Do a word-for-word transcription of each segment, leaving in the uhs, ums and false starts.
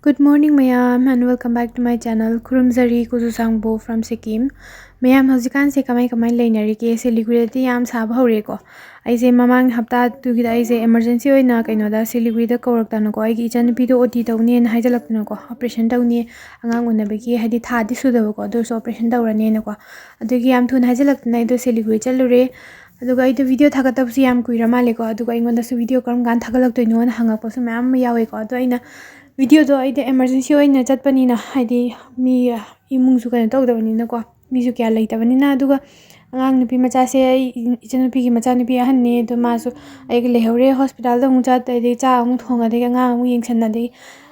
Good morning, ꯃꯌꯥꯝ, and welcome back to my channel. ꯈꯨꯔꯨꯝꯖꯔꯤ, ꯀꯨꯖꯨ ꯁꯥꯡꯕꯨ from Sikkim. ꯃꯌꯥꯝ, ꯍꯧꯖꯤꯛꯀꯥꯟꯁꯦ ꯀꯃꯥꯏ ꯀꯃꯥꯏ ꯂꯩꯅꯔꯤꯒꯦ? ꯁꯤꯂꯤꯒꯨꯔꯤꯗꯗꯤ ꯌꯥꯝ ꯁꯥꯕ ꯍꯧꯔꯦꯀꯣ꯫ ꯑꯩꯁꯦ ꯃꯃꯥꯡ ꯍꯞꯇꯥꯗꯨꯒꯤꯗ ꯑꯩꯁꯦ emergency ꯑꯣꯏꯅ ꯀꯩꯅꯣꯗ, ꯁꯤꯂꯤꯒꯨꯔꯤꯗ ꯀꯧꯔꯛꯇꯅꯀꯣ, ꯑꯩꯒꯤ ꯏꯆꯟꯅꯨꯄꯤꯗꯣ O T ꯇꯧꯅꯦꯅ ꯍꯥꯏꯖꯜꯂꯛꯇꯅꯀꯣ, operation ꯇꯧꯅꯤ, ꯑꯉꯥꯡ ꯎꯅꯕꯒꯤ, ꯍꯥꯏꯗꯤ ꯊꯥꯗꯤ ꯁꯨꯗꯕꯀꯣ, ꯑꯗꯨ ꯑꯣꯏꯔꯁꯨ operation ꯇꯧꯔꯅꯦꯅꯀꯣ꯫ ꯑꯗꯨꯒꯤ ꯌꯥꯝ ꯊꯨꯅ ꯍꯥꯏꯖꯜꯂꯛꯇꯅ ꯑꯩꯗꯣ ꯁꯤꯂꯤꯒꯨꯔꯤ ꯆꯠꯂꯨꯔꯦ꯫ ꯑꯗꯨꯒ ꯑꯩꯗꯣ video ꯊꯥꯒꯠꯇꯕꯁꯨ ꯌꯥꯝ ꯀꯨꯏꯔ ꯃꯥꯜꯂꯦꯀꯣ꯫ ꯑꯗꯨꯒ ꯑꯩꯉꯣꯟꯗꯁꯨ video ꯀꯔꯝ ꯀꯥꯟꯗ ꯊꯥꯒꯠꯂꯛꯇꯣꯏꯅꯣꯅ ꯍꯪꯉꯛꯄꯁꯨ ꯃꯌꯥꯝ ꯑꯃ ꯌꯥꯎꯋꯦꯀꯣ꯫ ꯑꯗꯣ ꯑꯩꯅ videoꯗꯣ ꯑꯩꯗꯤ emergency ꯑꯣꯏꯅ ꯆꯠꯄꯅꯤꯅ, ꯍꯥꯏꯗꯤ ꯃꯤ ꯏꯃꯨꯡꯁꯨ ꯀꯩꯅꯣ ꯇꯧꯗꯕꯅꯤꯅꯀꯣ, ꯃꯤꯁꯨ ꯀꯌꯥ ꯂꯩꯇꯕꯅꯤꯅ꯫ ꯑꯗꯨꯒ ꯑꯉꯥꯡ ꯅꯨꯄꯤ ꯃꯆꯥꯁꯦ ꯑꯩ ꯏꯆꯟꯅꯨꯄꯤꯒꯤ ꯃꯆꯥꯅꯨꯄꯤ ꯑꯍꯟꯅꯦ꯫ ꯑꯗꯣ ꯃꯥꯁꯨ ꯑꯩꯒ ꯂꯩꯍꯧꯔꯦ꯫ Hospitalꯗ ꯑꯃꯨꯛ ꯆꯠ, ꯑꯗꯩ ꯆꯥꯛ ꯑꯃꯨꯛ ꯊꯣꯡ, ꯑꯗꯒꯤ ꯑꯉꯥꯡ ꯑꯃꯨꯛ ꯌꯦꯡꯁꯟ, ꯑꯗꯒꯤ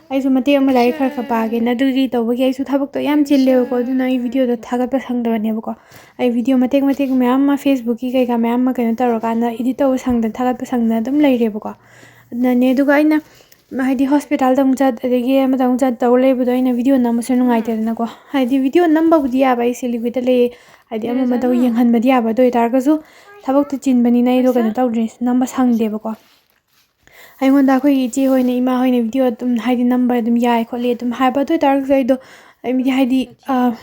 ꯑꯩꯁꯨ ꯃꯇꯦꯛ ꯑꯃ ꯂꯥꯏꯔꯤꯛ ꯈꯔ ꯈꯔ ꯄꯥꯒꯦꯅ ꯑꯗꯨꯒꯤ ꯇꯧꯕꯒꯤ ꯑꯩꯁꯨ ꯊꯕꯛꯇꯣ ꯌꯥꯝ ꯆꯤꯜꯂꯦꯕꯀꯣ꯫ ꯑꯗꯨꯅ ꯑꯩ videoꯗꯣ ꯊꯥꯒꯠꯄ ꯁꯪꯗꯕꯅꯦꯕꯀꯣ꯫ ꯑꯩ video ꯃꯇꯦꯛ ꯃꯇꯦꯛ ꯃꯌꯥꯝ ꯑꯃ Facebookꯀꯤ ꯀꯩꯀꯥ ꯃꯌꯥꯝ ꯑꯃ ꯀꯩꯅꯣ ꯇꯧꯔꯀꯥꯟꯗ edit ꯇꯧꯕ ꯁꯪꯗꯅ, ꯊꯥꯒꯠꯄ ꯁꯪꯗꯅ ꯑꯗꯨꯝ ꯂꯩꯔꯦꯕꯀꯣ꯫ ꯑꯗꯨꯅꯅꯦ꯫ ꯑꯗꯨꯒ ꯑꯩꯅ ꯍꯥꯏꯗꯤ hospitalꯗ ꯑꯃꯨꯛ ꯆꯠ, ꯑꯗꯒꯤ ꯑꯃꯗ ꯑꯃꯨꯛ ꯆꯠ ꯇꯧ ꯂꯩꯕꯗꯣ ꯑꯩꯅ video ꯅꯝꯕꯁꯨ ꯅꯨꯡꯉꯥꯏꯇꯦꯗꯅꯀꯣ꯫ ꯍꯥꯏꯗꯤ video ꯅꯝꯕꯕꯨꯗꯤ ꯌꯥꯕ, ꯑꯩ ꯁꯤꯂꯤꯒꯨꯔꯤꯗ ꯂꯩꯌꯦ, ꯍꯥꯏꯗꯤ ꯑꯃ ꯑꯃ ꯇꯧ ꯌꯦꯡꯍꯟꯕꯗꯤ ꯌꯥꯕ, ꯑꯗꯨ ꯑꯣꯏꯇꯥꯔꯒꯁꯨ ꯊꯕꯛꯇꯣ ꯆꯤꯟꯕꯅꯤꯅ ꯑꯩꯗꯣ ꯀꯩꯅꯣ ꯇꯧꯗ꯭ꯔꯦ, ꯅꯝꯕ ꯁꯪꯗꯦꯕꯀꯣ꯫ ꯑꯩꯉꯣꯟꯗ ꯑꯩꯈꯣꯏꯒꯤ ꯏꯆꯦ ꯍꯣꯏꯅ, ꯏꯃꯥ ꯍꯣꯏꯅ video ꯑꯗꯨꯝ ꯍꯥꯏꯗꯤ ꯅꯝꯕ ꯑꯗꯨꯝ ꯌꯥꯏ ꯈꯣꯠꯂꯤ ꯑꯗꯨꯝ ꯍꯥꯏꯕ꯫ ꯑꯗꯨ ꯑꯣꯏꯇꯥꯔꯒꯁꯨ ꯑꯩꯗꯣ, ꯑꯩꯗꯤ ꯍꯥꯏꯗꯤ, ꯑ,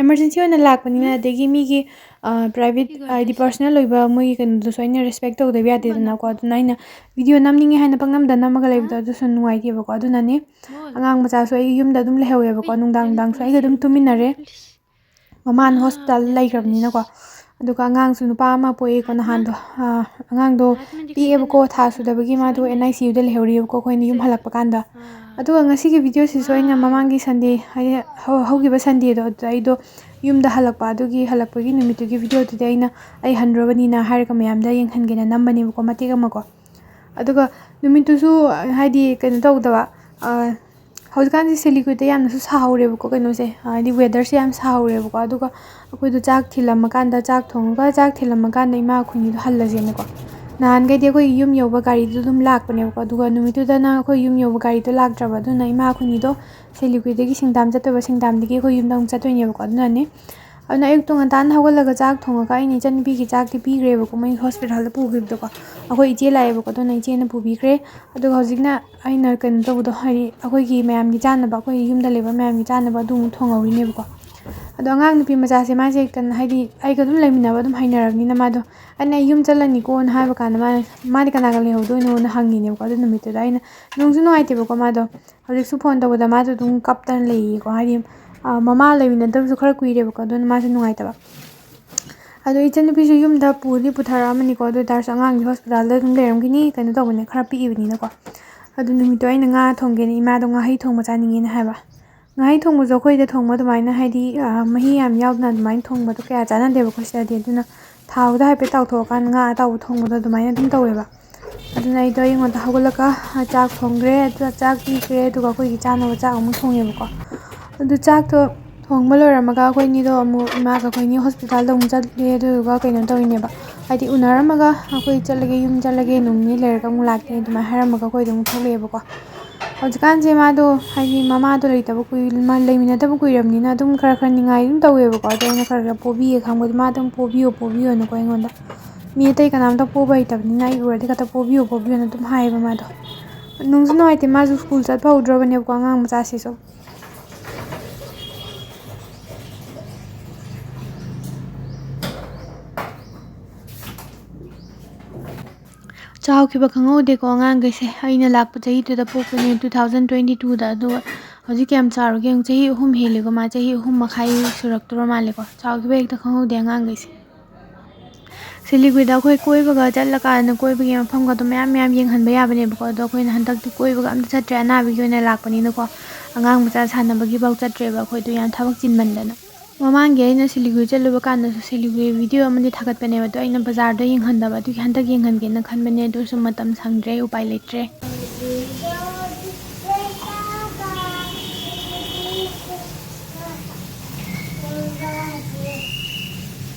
emergency ꯑꯣꯏꯅ ꯂꯥꯛꯄꯅꯤꯅ, ꯑꯗꯒꯤ ꯃꯤꯒꯤ, ꯑ, private ꯍꯥꯏꯗꯤ personal ꯑꯣꯏꯕ ꯃꯣꯏꯒꯤ ꯀꯩꯅꯣꯗꯨꯁꯨ ꯑꯩꯅ respect ꯇꯧꯗꯕ ꯌꯥꯗꯦꯗꯅꯀꯣ꯫ ꯑꯗꯨꯅ ꯑꯩꯅ video ꯅꯝꯅꯤꯡꯉꯦ ꯍꯥꯏꯅ ꯄꯪꯅꯝꯗ ꯅꯝꯃꯒ ꯂꯩꯕꯗꯣ ꯑꯗꯨꯁꯨ ꯅꯨꯡꯉꯥꯏꯇꯦꯕꯀꯣ꯫ ꯑꯗꯨꯅꯅꯦ ꯑꯉꯥꯡ ꯃꯆꯥꯁꯨ ꯑꯩ ꯌꯨꯝꯗ ꯑꯗꯨꯝ ꯂꯩꯍꯧꯋꯦꯕꯀꯣ꯫ ꯅꯨꯡꯗꯥꯡ ꯅꯨꯡꯗꯥꯡꯁꯨ ꯑꯩꯒ ꯑꯗꯨꯝ ꯇꯨꯃꯤꯟꯅꯔꯦ꯫ ꯃꯃꯥꯅ hospitalꯗ ꯂꯩꯈ꯭ꯔꯕꯅꯤꯅꯀꯣ꯫ ꯑꯗꯨꯒ ꯑꯉꯥꯡꯁꯨ ꯅꯨꯄꯥ ꯑꯃ ꯄꯣꯛꯑꯦꯀꯣ ꯅꯍꯥꯟꯗꯣ꯫ ꯑ, ꯑꯉꯥꯡꯗꯣ ꯄꯤꯛꯑꯦꯕꯀꯣ, ꯊꯥ ꯁꯨꯗꯕꯒꯤ ꯃꯥꯗꯣ NICUꯗ ꯂꯩꯍꯧꯔꯤꯕꯀꯣ ꯑꯩꯈꯣꯏꯅ ꯌꯨꯝ ꯍꯜꯂꯛꯄ ꯀꯥꯟꯗ꯫ ꯑꯗꯨꯒ ꯉꯁꯤꯒꯤ videoꯁꯤꯁꯨ ꯑꯩꯅ ꯃꯃꯥꯡꯒꯤ Sunday, ꯍꯥꯏꯗꯤ ꯍꯧ-, ꯍꯧꯈꯤꯕ Sundayꯗꯣ, ꯑꯗꯨꯗ ꯑꯩꯗꯣ ꯌꯨꯝꯗ ꯍꯜꯂꯛꯄ, ꯑꯗꯨꯒꯤ ꯍꯜꯂꯛꯄꯒꯤ ꯅꯨꯃꯤꯠꯇꯨꯒꯤ videoꯗꯨꯗꯤ ꯑꯩꯅ, ꯑꯩ ꯍꯟꯗ꯭ꯔꯣꯕꯅꯤꯅ ꯍꯥꯏꯔꯒ ꯃꯌꯥꯝꯗ ꯌꯦꯡꯍꯟꯒꯦꯅ ꯅꯝꯕꯅꯦꯕꯀꯣ, ꯃꯇꯦꯛ ꯑꯃꯀꯣ꯫ ꯑꯗꯨꯒ ꯅꯨꯃꯤꯠꯇꯨꯁꯨ, ꯍꯥꯏꯗꯤ ꯀꯩꯅꯣ ꯇꯧꯗꯕ, ꯑ, ꯍꯧꯖꯤꯛꯀꯥꯟꯁꯦ ꯁꯤꯂꯤꯒꯨꯔꯤꯗ ꯌꯥꯝꯅꯁꯨ ꯁꯥꯍꯧꯔꯦꯕꯀꯣ, ꯀꯩꯅꯣꯁꯦ, ꯍꯥꯏꯗꯤ weatherꯁꯦ ꯌꯥꯝ ꯁꯥꯍꯧꯔꯦꯕꯀꯣ꯫ ꯑꯗꯨꯒ ꯑꯩꯈꯣꯏꯗꯣ ꯆꯥꯛ ꯊꯤꯜꯂꯝꯃꯀꯥꯟꯗ, ꯆꯥꯛ ꯊꯣꯡꯉꯒ ꯆꯥꯛ ꯊꯤꯜꯂꯝꯃꯀꯥꯟꯗ ꯏꯃꯥ ꯑꯩꯈꯣꯏꯅꯤꯗꯣ ꯍꯜꯂꯁꯦꯅꯀꯣ꯫ ꯅꯍꯥꯟꯈꯩꯗꯤ ꯑꯩꯈꯣꯏ ꯌꯨꯝ ꯌꯧꯕ ꯒꯥꯔꯤꯗꯨ ꯑꯗꯨꯝ ꯂꯥꯛꯄꯅꯦꯕꯀꯣ, ꯑꯗꯨꯒ ꯅꯨꯃꯤꯠꯇꯨꯗꯅ ꯑꯩꯈꯣꯏ ꯌꯨꯝ ꯌꯧꯕ ꯒꯥꯔꯤꯗꯣ ꯂꯥꯛꯇ꯭ꯔꯕ, ꯑꯗꯨꯅ ꯏꯃꯥ ꯑꯩꯈꯣꯏꯅꯤꯗꯣ ꯁꯤꯂꯤꯒꯨꯔꯤꯗꯒꯤ ꯁꯤꯡꯗꯥꯝ ꯆꯠꯇꯣꯏꯕ, ꯁꯤꯡꯗꯥꯝꯗꯒꯤ ꯑꯩꯈꯣꯏ ꯌꯨꯝꯗ ꯑꯃꯨꯛ ꯆꯠꯇꯣꯏꯅꯦꯕꯀꯣ꯫ ꯑꯗꯨꯅꯅꯦ ꯑꯗꯨꯅ ꯑꯌꯨꯛꯇꯣ ꯉꯟꯇꯥꯅ ꯍꯧꯒꯠꯂꯒ ꯆꯥꯛ ꯊꯣꯡꯉꯒ ꯑꯩꯅ ꯏꯆꯟꯅꯨꯄꯤꯒꯤ ꯆꯥꯛꯇꯤ ꯄꯤꯈ꯭ꯔꯦꯕꯀꯣ, ꯃꯣꯏ ꯍꯣꯁꯄꯤꯇꯥꯜꯗ ꯄꯨꯈꯤꯕꯗꯣꯀꯣ꯫ ꯑꯩꯈꯣꯏ ꯏꯆꯦ ꯂꯥꯛꯑꯦꯕꯀꯣ, ꯑꯗꯨꯅ ꯏꯆꯦꯅ ꯄꯨꯕꯤꯈ꯭ꯔꯦ꯫ ꯑꯗꯨꯒ ꯍꯧꯖꯤꯛꯅ ꯑꯩꯅ ꯀꯩꯅꯣ ꯇꯧꯕꯗꯣ, ꯍꯥꯏꯗꯤ ꯑꯩꯈꯣꯏꯒꯤ ꯃꯌꯥꯝꯒꯤ ꯆꯥꯅꯕ, ꯑꯩꯈꯣꯏ ꯌꯨꯝꯗ ꯂꯩꯕ ꯃꯌꯥꯝꯒꯤ ꯆꯥꯅꯕ ꯑꯗꯨ ꯑꯃꯨꯛ ꯊꯣꯡꯍꯧꯔꯤꯅꯦꯕꯀꯣ꯫ ꯑꯗꯣ ꯑꯉꯥꯡ ꯅꯨꯄꯤ ꯃꯆꯥꯁꯦ, ꯃꯥꯁꯦ ꯀꯩꯅꯣ, ꯍꯥꯏꯗꯤ ꯑꯩꯒ ꯑꯗꯨꯝ ꯂꯩꯃꯤꯟꯅꯕ ꯑꯗꯨꯝ ꯍꯩꯅꯔꯕꯅꯤꯅ, ꯃꯥꯗꯣ ꯑꯩꯅ "ꯑꯩ ꯌꯨꯝ ꯆꯠꯂꯅꯤꯀꯣꯅ" ꯍꯥꯏꯕ ꯀꯥꯟꯗ, ꯃꯥꯅ, ꯃꯥꯗꯤ ꯀꯅꯥꯒ ꯂꯩꯍꯧꯗꯣꯏꯅꯣꯅ ꯍꯪꯉꯤꯅꯦꯕꯀꯣ꯫ ꯑꯗꯨ ꯅꯨꯃꯤꯠꯇꯨꯗ ꯑꯩꯅ, ꯅꯨꯡꯁꯨ ꯅꯨꯡꯉꯥꯏꯇꯦꯕꯀꯣ, ꯃꯥꯗꯣ ꯍꯧꯖꯤꯛꯁꯨ ꯐꯣꯟ ꯇꯧꯕꯗ ꯃꯥꯗꯣ ꯑꯗꯨꯝ ꯀꯞꯇꯅ ꯂꯩꯌꯦꯀꯣ꯫ ꯍꯥꯏꯗꯤ, ꯑ, ꯃꯃꯥ ꯂꯩꯃꯤꯟꯅꯗꯕꯁꯨ ꯈꯔ ꯀꯨꯏꯔꯦꯕꯀꯣ, ꯑꯗꯨꯅ ꯃꯥꯁꯨ ꯅꯨꯡꯉꯥꯏꯇꯕ꯫ ꯑꯗꯣ ꯏꯆꯟꯅꯨꯄꯤꯁꯨ ꯌꯨꯝꯗ ꯄꯨꯗꯤ ꯄꯨꯊꯔꯛꯑꯃꯅꯤꯀꯣ, ꯑꯗꯨ ꯑꯣꯏ ꯇꯥꯔꯁꯨ ꯑꯉꯥꯡꯗꯤ ꯍꯣꯁꯄꯤꯇꯥꯜꯗ ꯑꯗꯨꯝ ꯂꯩꯔꯝꯈꯤꯅꯤ, ꯀꯩꯅꯣ ꯇꯧꯕꯅꯦ, ꯈꯔ ꯄꯤꯛꯏꯕꯅꯤꯅꯀꯣ꯫ ꯑꯗꯨ ꯅꯨꯃꯤꯠꯇꯣ ꯑꯩꯅ ꯉꯥ ꯊꯣꯡꯒꯦꯅ ꯏꯃꯥꯗꯣ ꯉꯥꯍꯩ ꯊꯣꯡꯕ ꯆꯥꯅꯤꯡꯉꯦꯅ ꯍꯥꯏꯕ꯫ ꯉꯥꯍꯩ ꯊꯣꯡꯕꯁꯨ ꯑꯩꯈꯣꯏꯗ ꯊꯣꯡꯕ ꯑꯗꯨꯃꯥꯏꯅ, ꯍꯥꯏꯗꯤ, ꯑ, ꯃꯍꯤ ꯌꯥꯝ ꯌꯥꯎꯗꯅ ꯑꯗꯨꯃꯥꯏꯅ ꯊꯣꯡꯕꯗꯣ ꯀꯌꯥ ꯆꯥꯟꯅꯗꯦꯕꯀꯣ ꯁꯤꯗꯗꯤ꯫ ꯑꯗꯨꯅ ꯊꯥꯎꯗ ꯍꯥꯏꯐꯦꯠ ꯇꯥꯎꯊꯣꯛꯑꯀꯥꯟꯗ ꯉꯥ ꯑꯇꯥꯎꯕ ꯊꯣꯡꯕꯗꯣ ꯑꯗꯨꯃꯥꯏꯅ ꯑꯗꯨꯝ ꯇꯧꯋꯦꯕ꯫ ꯑꯗꯨꯅ ꯑꯩꯗꯣ ꯑꯌꯨꯛ ꯉꯟꯇꯥ ꯍꯧꯒꯠꯂꯒ ꯆꯥꯛ ꯊꯣꯡꯈ꯭ꯔꯦ, ꯑꯗꯨꯒ ꯆꯥꯛ ꯄꯤꯈ꯭ꯔꯦ, ꯑꯗꯨꯒ ꯑꯩꯈꯣꯏꯒꯤ ꯆꯥꯅꯕ ꯆꯥꯛ ꯑꯃꯨꯛ ꯊꯣꯡꯉꯦꯕꯀꯣ꯫ ꯑꯗꯨ ꯆꯥꯛꯇꯣ ꯊꯣꯡꯕ ꯂꯣꯏꯔꯝꯃꯒ ꯑꯩꯈꯣꯏ ꯑꯅꯤꯗꯣ ꯑꯃꯨꯛ, ꯏꯃꯥꯒ ꯑꯩꯈꯣꯏ ꯑꯅꯤ ꯍꯣꯁꯄꯤꯇꯥꯜꯗ ꯑꯃꯨꯛ ꯆꯠꯂꯦ꯫ ꯑꯗꯨꯗꯨꯒ ꯀꯩꯅꯣ ꯇꯧꯔꯤꯅꯦꯕ, ꯍꯥꯏꯗꯤ ꯎꯅꯔꯝꯃꯒ "ꯑꯩꯈꯣꯏ ꯆꯠꯂꯒꯦ, ꯌꯨꯝ ꯆꯠꯂꯒꯦ, ꯅꯣꯡ ꯅꯤꯅꯤ ꯂꯩꯔꯒ ꯑꯃꯨꯛ ꯂꯥꯛꯀꯦ" ꯑꯗꯨꯃꯥꯏꯅ ꯍꯥꯏꯔꯝꯃꯒ ꯑꯩꯈꯣꯏꯗꯣ ꯑꯃꯨꯛ ꯊꯣꯛꯂꯛꯑꯦꯕꯀꯣ꯫ ꯍꯧꯖꯤꯛꯀꯥꯟꯁꯦ ꯃꯥꯗꯣ, ꯍꯥꯏꯗꯤ ꯃꯃꯥꯗꯣ ꯂꯩꯇꯕ ꯀꯨꯏ-, ꯃꯥ ꯂꯩꯃꯤꯟꯅꯗꯕ ꯀꯨꯏꯔꯕꯅꯤꯅ ꯑꯗꯨꯝ ꯈꯔ ꯈꯔ ꯅꯤꯡꯉꯥꯏ ꯑꯗꯨꯝ ꯇꯧꯋꯦꯕꯀꯣ꯫ ꯑꯗꯣ ꯑꯩꯅ ꯈꯔ ꯈꯔ ꯄꯣꯕꯤꯌꯦ ꯈꯪꯕꯗꯣ, "ꯃꯥ ꯑꯗꯨꯝ ꯄꯣꯕꯤꯌꯣ, ꯄꯣꯕꯤꯌꯣꯅꯀꯣ" ꯑꯩꯉꯣꯟꯗ꯫ ꯃꯤ ꯑꯇꯩ ꯀꯅꯥꯝꯇ ꯄꯣꯕ ꯍꯩꯇꯕꯅꯤꯅ ꯑꯩ ꯎꯔꯗꯤ ꯈꯛꯇ "ꯄꯣꯕꯤꯌꯣ, ꯄꯣꯕꯤꯌꯣꯅ" ꯑꯗꯨꯝ ꯍꯥꯏꯌꯦꯕ ꯃꯥꯗꯣ꯫ ꯅꯨꯡꯁꯨ ꯅꯨꯡꯉꯥꯏꯇꯦ, ꯃꯥꯁꯨ ꯁ꯭ꯀꯨꯜ ꯆꯠꯄ ꯍꯧꯗ꯭ꯔꯕꯅꯦꯕꯀꯣ, ꯑꯉꯥꯡ ꯃꯆꯥꯁꯤꯁꯨ꯫ ꯆꯥꯎꯈꯤꯕ ꯈꯪꯍꯧꯗꯦꯀꯣ ꯑꯉꯥꯡꯈꯩꯁꯦ꯫ ꯑꯩꯅ ꯂꯥꯛꯄ ꯆꯍꯤꯗꯨꯗ ꯄꯣꯛꯄꯅꯦ, two thousand twenty twoꯗ꯫ ꯑꯗꯨꯒ ꯍꯧꯖꯤꯛ ꯀꯌꯥꯝ ꯆꯥꯎꯔꯒꯦ ꯌꯦꯡꯉꯨ, ꯆꯍꯤ ꯑꯍꯨꯝ ꯍꯦꯜꯂꯦꯀꯣ, ꯃꯥ ꯆꯍꯤ ꯑꯍꯨꯝ ꯃꯈꯥꯏ ꯁꯨꯔꯛꯇꯣꯔ ꯃꯥꯜꯂꯦꯀꯣ꯫ ꯆꯥꯎꯈꯤꯕ ꯍꯦꯛꯇ ꯈꯪꯍꯧꯗꯦ ꯑꯉꯥꯡꯈꯩꯁꯦ꯫ ꯁꯤꯂꯤꯒꯨꯔꯤꯗ ꯑꯩꯈꯣꯏ ꯀꯣꯏꯕꯒ ꯆꯠꯂꯀꯥꯟꯗ ꯀꯣꯏꯕꯒꯤ ꯃꯐꯝꯒꯗꯣ ꯃꯌꯥꯝ ꯃꯌꯥꯝ ꯌꯦꯡꯍꯟꯕ ꯌꯥꯕꯅꯦꯕꯀꯣ꯫ ꯑꯗꯣ ꯑꯩꯈꯣꯏꯅ ꯍꯟꯗꯛꯇꯤ ꯀꯣꯏꯕꯒ ꯑꯝꯇ ꯆꯠꯇ꯭ꯔꯦ, ꯑꯅꯥꯕꯒꯤ ꯑꯣꯏꯅ ꯂꯥꯛꯄꯅꯤꯅꯀꯣ꯫ ꯑꯉꯥꯡ ꯃꯆꯥ ꯁꯥꯟꯅꯕꯒꯤꯐꯥꯎ ꯆꯠꯇ꯭ꯔꯦꯕ ꯑꯩꯈꯣꯏꯗꯣ, ꯌꯥꯝ ꯊꯕꯛ ꯆꯤꯟꯃꯟꯗꯅ꯫ ꯃꯃꯥꯡꯒꯤ ꯑꯩꯅ ꯁꯤꯂꯤꯒꯨꯔꯤ ꯆꯠꯂꯨꯕ ꯀꯥꯟꯗꯁꯨ ꯁꯤꯂꯤꯒꯨꯔꯤ ꯚꯤꯗꯤꯑꯣ ꯑꯃꯗꯤ ꯊꯥꯒꯠꯄꯅꯦꯕ, ꯑꯗꯣ ꯑꯩꯅ ꯕꯖꯥꯔꯗꯣ ꯌꯦꯡꯍꯟꯗꯕ, ꯑꯗꯨꯒꯤ ꯍꯟꯗꯛ ꯌꯦꯡꯍꯟꯒꯦꯅ ꯈꯟꯕꯅꯦ, ꯑꯗꯨꯁꯨ ꯃꯇꯝ ꯁꯪꯗ꯭ꯔꯦ, ꯎꯄꯥꯏ ꯂꯩꯇ꯭ꯔꯦ꯫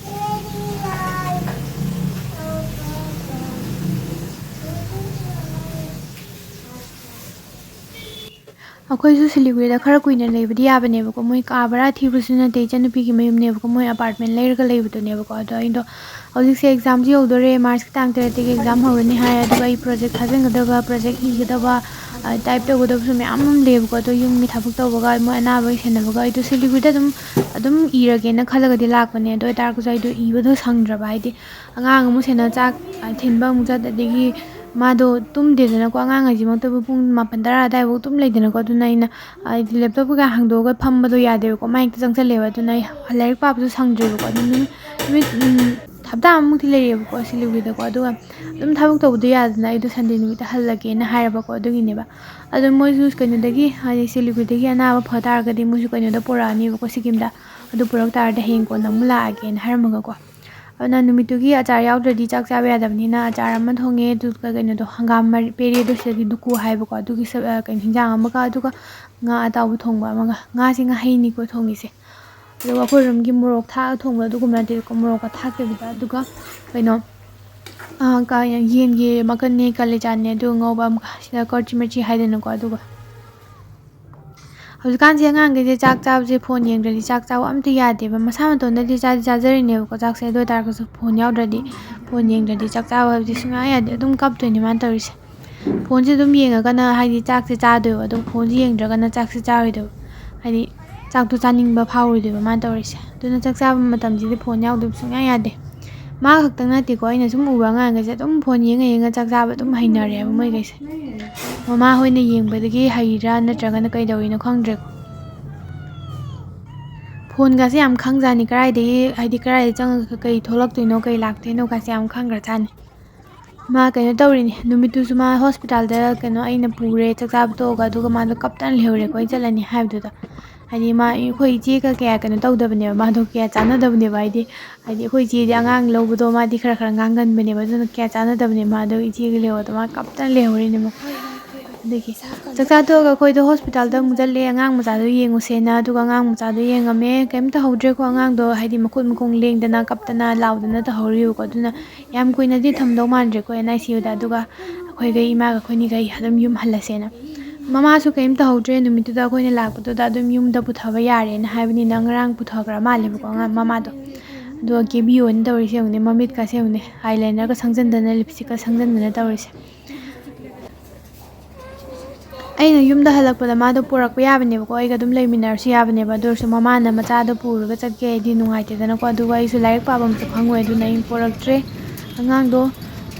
ꯑꯩꯈꯣꯏꯁꯨ ꯁꯤꯂꯤꯒꯨꯔꯤꯗ ꯈꯔ ꯀꯨꯏꯅ ꯂꯩꯕꯗꯤ ꯌꯥꯕꯅꯦꯕꯀꯣ꯫ ꯃꯣꯏ ꯀꯥ ꯚꯔꯥ ꯊꯤꯕꯁꯨ ꯅꯠꯇꯦ, ꯏꯆꯟꯅꯨꯄꯤꯒꯤ ꯃꯌꯨꯝꯅꯦꯕꯀꯣ, ꯃꯣꯏ ꯑꯦꯄꯥꯔꯠꯃꯦꯟ ꯂꯩꯔꯒ ꯂꯩꯕꯗꯨꯅꯦꯕꯀꯣ꯫ ꯑꯗꯣ ꯑꯩꯗꯣ ꯍꯧꯖꯤꯛꯁꯦ ꯑꯦꯛꯖꯥꯝꯁꯨ ꯌꯧꯗꯣꯔꯦ, ꯃꯥꯔꯆꯀꯤ ꯇꯥꯡ ꯇꯔꯦꯠꯇꯒꯤ ꯑꯦꯛꯖꯥꯝ ꯍꯧꯔꯅꯤ ꯍꯥꯏ꯫ ꯑꯗꯨꯒ ꯑꯩ ꯄ꯭ꯔꯣꯖꯦꯛ ꯊꯥꯖꯤꯟꯒꯗꯕ, ꯄ꯭ꯔꯣꯖꯦꯛ ꯏꯒꯗꯕ, ꯇꯥꯏꯞ ꯇꯧꯒꯗꯕꯁꯨ ꯃꯌꯥꯝ ꯑꯃ ꯂꯩꯌꯦꯕꯀꯣ꯫ ꯑꯗꯣ ꯌꯨꯝꯒꯤ ꯊꯕꯛ ꯇꯧꯕꯒ ꯃꯣꯏ ꯑꯅꯥꯕꯒꯤ ꯁꯦꯟꯅꯕꯒ ꯑꯩꯗꯣ ꯁꯤꯂꯤꯒꯨꯔꯤꯗ ꯑꯗꯨꯝ ꯑꯗꯨꯝ ꯏꯔꯒꯦꯅ ꯈꯜꯂꯒꯗꯤ ꯂꯥꯛꯄꯅꯦ꯫ ꯑꯗꯨ ꯑꯣꯏꯇꯥꯔꯒꯁꯨ ꯑꯩꯗꯣ ꯏꯕꯗꯣ ꯁꯪꯗ꯭ꯔꯕ, ꯍꯥꯏꯗꯤ ꯑꯉꯥꯡ ꯑꯃꯨꯛ ꯁꯦꯟꯅ, ꯆꯥꯛ ꯊꯤꯟꯕ ꯑꯃꯨꯛ ꯆꯠ, ꯑꯗꯒꯤ ꯃꯥꯗꯣ ꯇꯨꯝꯗꯦꯗꯅꯀꯣ꯫ ꯑꯉꯥꯡ ꯍꯥꯏꯁꯤꯃꯛꯇꯕꯨ ꯄꯨꯡ ꯃꯥꯄꯟ ꯇꯔꯥ ꯑꯗꯨꯋꯥꯏꯐꯥꯎ ꯑꯗꯨꯝ ꯂꯩꯗꯅꯀꯣ꯫ ꯑꯗꯨꯅ ꯑꯩꯅ ꯍꯥꯏꯗꯤ ꯂꯦꯞꯇꯣꯞ ꯀꯩꯀꯥ ꯍꯥꯡꯗꯣꯛꯑꯒ ꯐꯝꯕꯗꯣ ꯌꯥꯗꯦꯕꯀꯣ, ꯃꯥ ꯍꯦꯛꯇ ꯆꯪꯁꯜꯂꯦꯕ꯫ ꯑꯗꯨꯅ ꯑꯩ ꯂꯥꯏꯔꯤꯛ ꯄꯥꯕꯁꯨ ꯁꯪꯗ꯭ꯔꯦꯕꯀꯣ꯫ ꯑꯗꯨ ꯅꯨꯃꯤꯠ ꯅꯨꯃꯤꯠ ꯎꯝ, ꯍꯞꯇꯥ ꯑꯃꯃꯨꯛꯇꯤ ꯂꯩꯔꯛꯑꯦꯕꯀꯣ ꯁꯤꯂꯤꯒꯨꯔꯤꯗꯀꯣ꯫ ꯑꯗꯨꯒ ꯑꯗꯨꯝ ꯊꯕꯛ ꯇꯧꯕꯗꯣ ꯌꯥꯗꯅ ꯑꯩꯗꯣ ꯁꯟꯗꯦ ꯅꯨꯃꯤꯠꯇ ꯍꯜꯂꯒꯦꯅ ꯍꯥꯏꯔꯕꯀꯣ꯫ ꯑꯗꯨꯒꯤꯅꯦꯕ꯫ ꯑꯗꯣ ꯃꯣꯏꯁꯨ ꯀꯩꯅꯣꯗꯒꯤ, ꯍꯥꯏꯗꯤ ꯁꯤꯂꯤꯒꯨꯔꯤꯗꯒꯤ ꯑꯅꯥꯕ ꯐ ꯇꯥꯔꯒꯗꯤ ꯃꯣꯏꯁꯨ ꯀꯩꯅꯣꯗ ꯄꯨꯔꯛꯑꯅꯦꯕꯀꯣ, ꯁꯤꯀꯤꯝꯗ꯫ ꯑꯗꯨ ꯄꯨꯔꯛ ꯇꯥꯔꯗꯤ ꯍꯌꯦꯡ ꯀꯣꯟꯅ ꯑꯃꯨꯛ ꯂꯥꯛꯑꯒꯦꯅ ꯍꯥꯏꯔꯝꯃꯒꯀꯣ꯫ ꯑꯗꯨꯅ ꯅꯨꯃꯤꯠꯇꯨꯒꯤ ꯑꯆꯥꯔ ꯌꯥꯎꯗ꯭ꯔꯗꯤ ꯆꯥꯛ ꯆꯥꯕ ꯌꯥꯗꯕꯅꯤꯅ ꯑꯆꯥꯔ ꯑꯃ ꯊꯣꯡꯉꯦ, ꯑꯗꯨꯒ ꯀꯩꯅꯣꯗꯣ, ꯍꯪꯒꯥꯝ ꯃꯔꯤ ꯄꯦꯔꯦꯗꯣ, ꯁꯤꯗꯗꯤ ꯗꯨꯀꯨ ꯍꯥꯏꯕꯀꯣ, ꯑꯗꯨꯒꯤ ꯁ-, ꯑ, ꯀꯩꯅꯣ, ꯍꯤꯟꯖꯥꯡ ꯑꯃꯒ, ꯑꯗꯨꯒ ꯉꯥ ꯑꯇꯥꯎꯕ ꯊꯣꯡꯕ ꯑꯃꯒ꯫ ꯉꯥꯁꯦ ꯉꯥꯍꯩꯅꯤꯀꯣ ꯊꯣꯡꯉꯤꯁꯦ꯫ ꯑꯗꯨꯒ ꯑꯩꯈꯣꯏ ꯔꯣꯝꯒꯤ ꯃꯣꯔꯣꯛ ꯊꯥꯛꯑ ꯊꯣꯡꯕ ꯑꯗꯨꯒꯨꯝꯕ ꯅꯠꯇꯦꯀꯣ, ꯃꯣꯔꯣꯛꯀ ꯊꯥꯛꯇꯕꯤꯗ꯫ ꯑꯗꯨꯒ ꯀꯩꯅꯣ, ꯑ, ꯀ-, ꯌꯦꯟꯒꯤ ꯃꯈꯜꯅꯦ, ꯀꯥꯂꯦꯖꯥꯅꯦ, ꯑꯗꯨꯒ ꯉꯧꯕ ꯑꯃꯒ, ꯁꯤꯗ ꯀꯔꯆꯤ ꯃꯔꯆꯤ ꯍꯥꯏꯗꯅꯀꯣ꯫ ꯑꯗꯨꯒ ꯍꯧꯖꯤꯛꯀꯥꯟꯁꯦ ꯑꯉꯥꯡꯈꯩꯁꯦ ꯆꯥꯛ ꯆꯥꯕꯁꯦ ꯐꯣꯟ ꯌꯦꯡꯗ꯭ꯔꯗꯤ ꯆꯥꯛ ꯆꯥꯕ ꯑꯝꯇ ꯌꯥꯗꯦꯕ꯫ ꯃꯁꯥ ꯃꯇꯣꯟꯗꯗꯤ ꯆꯥꯗꯤ ꯆꯥꯖꯔꯤꯅꯦꯕꯀꯣ ꯆꯥꯛꯁꯦ, ꯑꯗꯨ ꯑꯣꯏꯇꯥꯔꯒꯁꯨ ꯐꯣꯟ ꯌꯥꯎꯗ꯭ꯔꯗꯤ, ꯐꯣꯟ ꯌꯦꯡꯗ꯭ꯔꯗꯤ ꯆꯥꯛ ꯆꯥꯕ ꯍꯥꯏꯕꯗꯤ ꯁꯨꯡꯌꯥ ꯌꯥꯗꯦ꯫ ꯑꯗꯨꯝ ꯀꯞꯇꯣꯏꯅꯦ ꯃꯥꯅ ꯇꯧꯔꯤꯁꯦ꯫ ꯐꯣꯟꯁꯦ ꯑꯗꯨꯝ ꯌꯦꯡꯉꯒꯅ ꯍꯥꯏꯗꯤ ꯆꯥꯛꯁꯦ ꯆꯥꯗꯣꯏꯕ, ꯑꯗꯣ ꯐꯣꯟꯁꯦ ꯌꯦꯡꯗ꯭ꯔꯒꯅ ꯆꯥꯛꯁꯦ ꯆꯥꯔꯣꯏꯗꯣꯏꯕ꯫ ꯍꯥꯏꯗꯤ ꯆꯥꯛꯇꯣ ꯆꯥꯅꯤꯡꯕ ꯐꯥꯎꯔꯣꯏꯗꯣꯏꯕ ꯃꯥꯅ ꯇꯧꯔꯤꯁꯦ꯫ ꯑꯗꯨꯅ ꯆꯥꯛ ꯆꯥꯕ ꯃꯇꯝꯁꯤꯗꯤ ꯐꯣꯟ ꯌꯥꯎꯗꯕ ꯁꯨꯡꯌꯥ ꯌꯥꯗꯦ꯫ ꯃꯥ ꯈꯛꯇꯪ ꯅꯠꯇꯦꯀꯣ, ꯑꯩꯅ ꯁꯨꯝ ꯎꯕ ꯑꯉꯥꯡꯈꯩꯁꯦ ꯑꯗꯨꯝ ꯐꯣꯟ ꯌꯦꯡꯉ ꯌꯦꯡꯉ ꯆꯥꯛ ꯆꯥꯕ ꯑꯗꯨꯝ ꯍꯩꯅꯔꯦꯕ ꯃꯣꯏꯈꯩꯁꯦ꯫ ꯃꯃꯥ ꯍꯣꯏꯅ ꯌꯦꯡꯕꯗꯒꯤ ꯍꯩꯔꯤꯔꯥ ꯅꯠꯇ꯭ꯔꯒꯅ ꯀꯩꯗꯧꯔꯤꯅꯣ ꯈꯪꯗ꯭ꯔꯦꯀꯣ꯫ ꯐꯣꯟꯒꯁꯦ ꯌꯥꯝ ꯈꯪꯖꯥꯠꯅꯤ, ꯀꯗꯥꯏꯗꯒꯤ, ꯍꯥꯏꯗꯤ ꯀꯗꯥꯏꯗ ꯆꯪꯉꯒ ꯀꯩ ꯊꯣꯛꯂꯛꯇꯣꯏꯅꯣ, ꯀꯩ ꯂꯥꯛꯇꯣꯏꯅꯣꯒꯁꯦ ꯌꯥꯝ ꯈꯪꯈ꯭ꯔꯖꯥꯠꯅꯤ꯫ ꯃꯥ ꯀꯩꯅꯣ ꯇꯧꯔꯤꯅꯤ, ꯅꯨꯃꯤꯠꯇꯨꯁꯨ ꯃꯥ ꯍꯣꯁꯄꯤꯇꯥꯜꯗ ꯀꯩꯅꯣ ꯑꯩꯅ ꯄꯨꯔꯦ ꯆꯥꯛ ꯆꯥꯕ ꯇꯣꯛꯑꯒ, ꯑꯗꯨꯒ ꯃꯥꯗꯣ ꯀꯞꯇꯅ ꯂꯩꯍꯧꯔꯦꯀꯣ, ꯑꯩ ꯆꯠꯂꯅꯤ ꯍꯥꯏꯕꯗꯨꯗ꯫ ꯍꯥꯏꯗꯤ ꯃꯥ, ꯑꯩꯈꯣꯏ ꯏꯆꯦꯒ ꯀꯌꯥ ꯀꯩꯅꯣ ꯇꯧꯗꯕꯅꯦꯕ, ꯃꯥꯗꯣ ꯀꯌꯥ ꯆꯥꯟꯅꯗꯕꯅꯦꯕ꯫ ꯍꯥꯏꯗꯤ, ꯍꯥꯏꯗꯤ ꯑꯩꯈꯣꯏ ꯏꯆꯦꯗꯤ ꯑꯉꯥꯡ ꯂꯧꯕꯗꯣ ꯃꯥꯗꯤ ꯈꯔ ꯈꯔ ꯉꯥꯡꯒꯟꯕꯅꯦꯕ, ꯑꯗꯨꯅ ꯀꯌꯥ ꯆꯥꯟꯅꯗꯕꯅꯦ꯫ ꯃꯥꯗꯣ ꯏꯆꯦꯒ ꯂꯩꯍꯧꯗꯣ ꯃꯥ ꯀꯞꯇꯅ ꯂꯩꯍꯧꯔꯤꯅꯦꯕ꯫ ꯑꯗꯒꯤ ꯆꯥꯛꯆꯥ ꯇꯣꯛꯑꯒ ꯑꯩꯈꯣꯏꯗꯣ ꯍꯣꯁꯄꯤꯇꯥꯜꯗ ꯑꯃꯨꯛ ꯆꯠꯂꯦ ꯑꯉꯥꯡ ꯃꯆꯥꯗꯣ ꯌꯦꯡꯉꯨꯁꯦꯅ꯫ ꯑꯗꯨꯒ ꯑꯉꯥꯡ ꯃꯆꯥꯗꯣ ꯌꯦꯡꯉꯝꯃꯦ, ꯀꯩꯝ ꯇꯧꯍꯧꯗ꯭ꯔꯦꯀꯣ꯫ ꯑꯉꯥꯡꯗꯣ ꯍꯥꯏꯗꯤ ꯃꯈꯨꯠ ꯃꯈꯣꯡ ꯂꯦꯡꯗꯅ ꯀꯞꯇꯅ ꯂꯥꯎꯗꯅ ꯇꯧꯍꯧꯔꯤꯕꯀꯣ꯫ ꯑꯗꯨꯅ ꯌꯥꯝ ꯀꯨꯏꯅꯗꯤ ꯊꯝꯗꯧ ꯃꯥꯟꯗ꯭ꯔꯦꯀꯣ ꯑꯦꯟ ꯑꯥꯏ ꯁꯤ ꯌꯨꯗ꯫ ꯑꯗꯨꯒ ꯑꯩꯈꯣꯏꯒ ꯏꯃꯥꯒ ꯑꯩꯈꯣꯏꯅꯤꯒ ꯑꯗꯨꯝ ꯌꯨꯝ ꯍꯜꯂꯁꯦꯅ꯫ ꯃꯃꯥꯁꯨ ꯀꯔꯤꯝ ꯇꯧꯍꯧꯗ꯭ꯔꯦ꯫ ꯅꯨꯃꯤꯠꯇꯨꯗ ꯑꯩꯈꯣꯏꯅ ꯂꯥꯛꯄꯗꯨꯗ ꯑꯗꯨꯝ ꯌꯨꯝꯗ ꯄꯨꯊꯕ ꯌꯥꯔꯦꯅ ꯍꯥꯏꯕꯅꯤꯅ ꯉꯔꯥꯡ ꯄꯨꯊꯈ꯭ꯔ ꯃꯥꯜꯂꯦꯕꯀꯣ ꯑꯉꯥꯡ ꯃꯃꯥꯗꯣ꯫ ꯑꯗꯨꯒ ꯀꯦꯕꯤ ꯑꯣꯏꯅ ꯇꯧꯔꯤꯁꯦ ꯌꯦꯡꯉꯨꯅꯦ, ꯃꯃꯤꯠꯀꯁꯦ ꯌꯦꯡꯉꯨꯅꯦ, ꯑꯥꯏ ꯂꯥꯏꯅꯔꯒ ꯁꯪꯖꯟꯗꯅ, ꯂꯤꯞꯁꯇꯤꯛꯀ ꯁꯪꯖꯟꯗꯅ ꯇꯧꯔꯤꯁꯦ꯫ ꯑꯩꯅ ꯌꯨꯝꯗ ꯍꯜꯂꯛꯄꯗ ꯃꯥꯗꯣ ꯄꯨꯔꯛꯄ ꯌꯥꯕꯅꯦꯕꯀꯣ, ꯑꯩꯒ ꯑꯗꯨꯝ ꯂꯩꯃꯤꯟꯅꯔꯁꯨ ꯌꯥꯕꯅꯦꯕ꯫ ꯑꯗꯨ ꯑꯣꯏꯔꯁꯨ ꯃꯃꯥꯅ ꯃꯆꯥꯗꯣ ꯄꯨꯔꯒ ꯆꯠꯀꯦ ꯍꯥꯏꯗꯤ ꯅꯨꯡꯉꯥꯏꯇꯦꯗꯅꯀꯣ꯫ ꯑꯗꯨꯒ ꯑꯩꯁꯨ ꯂꯥꯏꯔꯤꯛ ꯄꯥꯐꯝꯁꯨ ꯈꯪꯉꯣꯏ, ꯑꯗꯨꯅ ꯑꯩꯅ ꯄꯨꯔꯛꯇ꯭ꯔꯦ꯫ ꯑꯉꯥꯡꯗꯣ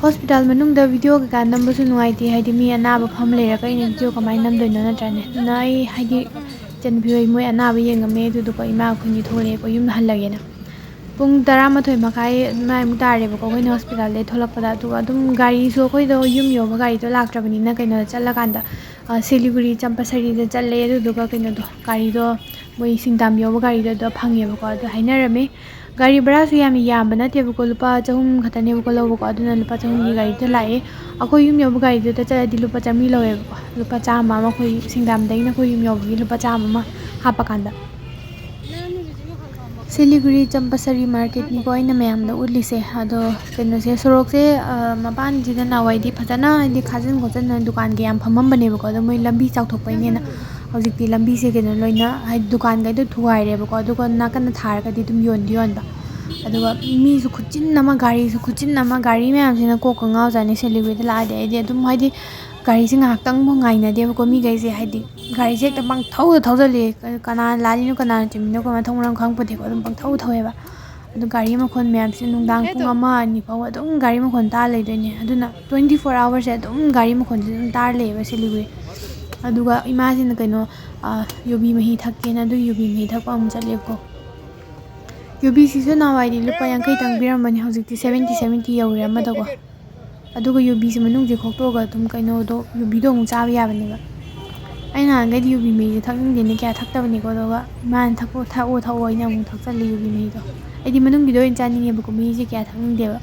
ꯍꯣꯁꯄꯤꯇꯥꯜ ꯃꯅꯨꯡꯗ ꯚꯤꯗꯤꯑꯣ ꯀꯩꯀꯥ ꯅꯝꯕꯁꯨ ꯅꯨꯡꯉꯥꯏꯇꯦ, ꯍꯥꯏꯗꯤ ꯃꯤ ꯑꯅꯥꯕ ꯐꯝ ꯂꯩꯔꯒ ꯑꯩꯅ ꯚꯤꯗꯤꯑꯣ ꯀꯃꯥꯏꯅ ꯅꯝꯗꯣꯏꯅꯣ, ꯅꯠꯇ꯭ꯔꯅꯦ? ꯑꯗꯨꯅ ꯑꯩ ꯍꯥꯏꯗꯤ ꯏꯆꯟꯅꯨꯄꯤ ꯍꯣꯏ ꯃꯣꯏ ꯑꯅꯥꯕ ꯌꯦꯡꯉꯝꯃꯦ, ꯑꯗꯨꯗꯨꯒ ꯏꯃꯥ ꯑꯩꯈꯣꯏꯅꯤ ꯊꯣꯛꯂꯛꯑꯦꯀꯣ, ꯌꯨꯝꯗ ꯍꯜꯂꯒꯦꯅ꯫ ꯄꯨꯡ ꯇꯔꯥꯃꯥꯊꯣꯏ ꯃꯈꯥꯏ ꯑꯗꯨꯃꯥꯏꯃꯨꯛ ꯇꯥꯔꯦꯕꯀꯣ ꯑꯩꯈꯣꯏꯅ ꯍꯣꯁꯄꯤꯇꯥꯜꯗꯩ ꯊꯣꯛꯂꯛꯄꯗ꯫ ꯑꯗꯨꯒ ꯑꯗꯨꯝ ꯒꯥꯔꯤꯁꯨ ꯑꯩꯈꯣꯏꯗꯣ ꯌꯨꯝ ꯌꯧꯕ ꯒꯥꯔꯤꯗꯣ ꯂꯥꯛꯇ꯭ꯔꯕꯅꯤꯅ ꯀꯩꯅꯣꯗ ꯆꯠꯂꯀꯥꯟꯗ, ꯑ, ꯁꯤꯂꯤꯒꯨꯔꯤ ꯆꯝꯄꯁꯔꯤꯗ ꯆꯠꯂꯦ꯫ ꯑꯗꯨꯗꯨꯒ ꯀꯩꯅꯣꯗꯣ, ꯒꯥꯔꯤꯗꯣ ꯃꯣꯏ ꯁꯤꯡꯗꯥꯝ ꯌꯧꯕ ꯒꯥꯔꯤꯗꯣ ꯑꯗꯨꯗ ꯐꯪꯉꯦꯕꯀꯣ꯫ ꯑꯗꯨ ꯍꯥꯏꯅꯔꯝꯃꯦ꯫ ꯒꯥꯔꯤ ꯚꯔꯥꯁꯨ ꯌꯥꯝ ꯌꯥꯝꯕ ꯅꯠꯇꯦꯕꯀꯣ, ꯂꯨꯄꯥ ꯆꯍꯨꯝ ꯈꯛꯇꯅꯦꯕꯀꯣ ꯂꯧꯕꯀꯣ꯫ ꯑꯗꯨꯅ ꯂꯨꯄꯥ ꯆꯍꯨꯝꯒꯤ ꯒꯥꯔꯤꯗ ꯂꯥꯛꯑꯦ꯫ ꯑꯩꯈꯣꯏ ꯌꯨꯝ ꯌꯧꯕ ꯒꯥꯔꯤꯗꯨꯗ ꯆꯠꯂꯗꯤ ꯂꯨꯄꯥ ꯆꯥꯝꯃꯔꯤ ꯂꯧꯋꯦꯕꯀꯣ꯫ ꯂꯨꯄꯥ ꯆꯥꯝꯃ ꯑꯃ ꯑꯩꯈꯣꯏ ꯁꯤꯡꯗꯥꯝꯗꯒꯤꯅ ꯑꯩꯈꯣꯏ ꯌꯨꯝ ꯌꯧꯕꯒꯤ ꯂꯨꯄꯥ ꯆꯥꯝꯃ ꯑꯃ ꯍꯥꯞꯄꯀꯥꯟꯗ꯫ ꯁꯤꯂꯤꯒꯨꯔꯤ ꯆꯝꯄꯁꯔꯤ ꯃꯥꯔꯀꯦꯠꯅꯤꯀꯣ ꯑꯩꯅ ꯃꯌꯥꯝꯗ ꯎꯠꯂꯤꯁꯦ꯫ ꯑꯗꯣ ꯀꯩꯅꯣꯁꯦ, ꯁꯣꯔꯣꯛꯁꯦ, ꯑ, ꯃꯄꯥꯟꯁꯤꯗ ꯅꯍꯥꯟꯋꯥꯏꯗꯤ ꯐꯖꯅ ꯍꯥꯏꯗꯤ ꯈꯥꯖꯤꯟ ꯈꯣꯠꯆꯤꯟꯗꯅ ꯗꯨꯀꯥꯟꯒ ꯌꯥꯝ ꯐꯝꯃꯝꯕꯅꯦꯕꯀꯣ꯫ ꯑꯗꯣ ꯃꯣꯏ ꯂꯝꯕꯤ ꯆꯥꯎꯊꯣꯛꯄꯩꯅꯦꯅ ꯍꯧꯖꯤꯛꯇꯤ ꯂꯝꯕꯤꯁꯦ ꯀꯩꯅꯣ ꯂꯣꯏꯅ ꯍꯥꯏꯗꯤ ꯗꯨꯀꯥꯟꯈꯩꯗꯣ ꯊꯨꯒꯥꯏꯔꯦꯕꯀꯣ꯫ ꯑꯗꯨꯒ ꯅꯥꯀꯟꯗ ꯊꯥꯔꯒꯗꯤ ꯑꯗꯨꯝ ꯌꯣꯟꯗꯤ ꯌꯣꯟꯕ꯫ ꯑꯗꯨꯒ ꯃꯤꯁꯨ ꯈꯨꯠꯆꯤꯟ ꯑꯃ, ꯒꯥꯔꯤꯁꯨ ꯈꯨꯠꯆꯤꯟ ꯑꯃ, ꯒꯥꯔꯤ ꯃꯌꯥꯝꯁꯤꯅ ꯀꯣꯛꯀ ꯉꯥꯎꯖꯥꯠꯅꯤ ꯁꯤꯂꯤꯒꯨꯔꯤꯗ ꯂꯥꯛꯑꯗꯤ꯫ ꯑꯩꯗꯤ ꯑꯗꯨꯝ ꯍꯥꯏꯗꯤ ꯒꯥꯔꯤꯁꯦ ꯉꯥꯏꯍꯥꯛꯇꯪꯕꯨ ꯉꯥꯏꯅꯗꯦꯕꯀꯣ ꯃꯤꯈꯩꯁꯦ꯫ ꯍꯥꯏꯗꯤ ꯒꯥꯔꯤꯁꯦ ꯍꯦꯛꯇ ꯄꯪꯊꯧꯗ ꯊꯧꯖꯜꯂꯛꯑꯦ꯫ ꯀ-, ꯀꯅꯥꯅ ꯂꯥꯜꯂꯤꯅꯣ ꯀꯅꯥꯅ ꯆꯨꯝꯃꯤꯅꯣ ꯀꯣ ꯃꯊꯣꯡ ꯃꯔꯝ ꯈꯪꯄꯣꯠꯇꯦꯀꯣ, ꯑꯗꯨꯝ ꯄꯪꯊꯧ ꯊꯧꯋꯦꯕ꯫ ꯑꯗꯨ ꯒꯥꯔꯤ ꯃꯈꯣꯟ ꯃꯌꯥꯝꯁꯤꯅ ꯅꯨꯡꯗꯥꯡ ꯄꯨꯡ ꯑꯃ ꯑꯅꯤ ꯐꯥꯎꯕ ꯑꯗꯨꯝ ꯒꯥꯔꯤ ꯃꯈꯣꯟ ꯇꯥꯔ ꯂꯩꯗꯣꯏꯅꯦ꯫ ꯑꯗꯨꯅ twenty four hourꯁꯦ ꯑꯗꯨꯝ ꯒꯥꯔꯤ ꯃꯈꯣꯟꯁꯦ ꯑꯗꯨꯝ ꯇꯥꯔ ꯂꯩꯌꯦꯕ ꯁꯤꯂꯤꯒꯨꯔꯤ꯫ ꯑꯗꯨꯒ ꯏꯃꯥꯁꯤꯅ ꯀꯩꯅꯣ, ꯑ, ꯌꯨꯕꯤ ꯃꯍꯤ ꯊꯛꯀꯦꯅ ꯑꯗꯨ ꯌꯨꯕꯤ ꯃꯍꯤ ꯊꯛꯄ ꯑꯃꯨꯛ ꯆꯠꯂꯦꯕꯀꯣ꯫ ꯌꯨꯕꯤꯁꯤꯁꯨ ꯅꯍꯥꯟꯋꯥꯏꯗꯤ ꯂꯨꯄꯥ ꯌꯥꯡꯈꯩꯇꯪ ꯄꯤꯔꯝꯕꯅꯤ, ꯍꯧꯖꯤꯛꯇꯤ seventy, seventy ꯌꯧꯔꯦ ꯑꯃꯗꯀꯣ꯫ ꯑꯗꯨꯒ ꯌꯨꯕꯤꯁꯦ ꯃꯅꯨꯡꯁꯦ ꯈꯣꯛꯇꯣꯛꯑꯒ ꯑꯗꯨꯝ ꯀꯩꯅꯣꯗꯣ, ꯌꯨꯕꯤꯗꯣ ꯑꯃꯨꯛ ꯆꯥꯕ ꯌꯥꯕꯅꯦꯕ꯫ ꯑꯩ ꯅꯍꯥꯟꯈꯩꯗꯤ ꯌꯨꯕꯤ ꯃꯍꯤꯁꯦ ꯊꯛꯅꯤꯡꯗꯦꯅ ꯀꯌꯥ ꯊꯛꯇꯕꯅꯤꯀꯣ, ꯑꯗꯨꯒ ꯏꯃꯥꯅ ꯊꯛꯑꯣ, ꯊꯛꯑꯣ, ꯊꯛꯑꯣ, ꯑꯩꯅ ꯑꯃꯨꯛ ꯊꯛꯆꯜꯂꯦ ꯌꯨꯕꯤ ꯃꯍꯤꯗꯣ꯫ ꯑꯩꯗꯤ ꯃꯅꯨꯡꯒꯤꯗꯣ ꯑꯣꯏꯅ ꯆꯥꯅꯤꯡꯉꯦꯕꯀꯣ, ꯃꯍꯤꯁꯦ ꯀꯌꯥ ꯊꯛꯅꯤꯡꯗꯦꯕ꯫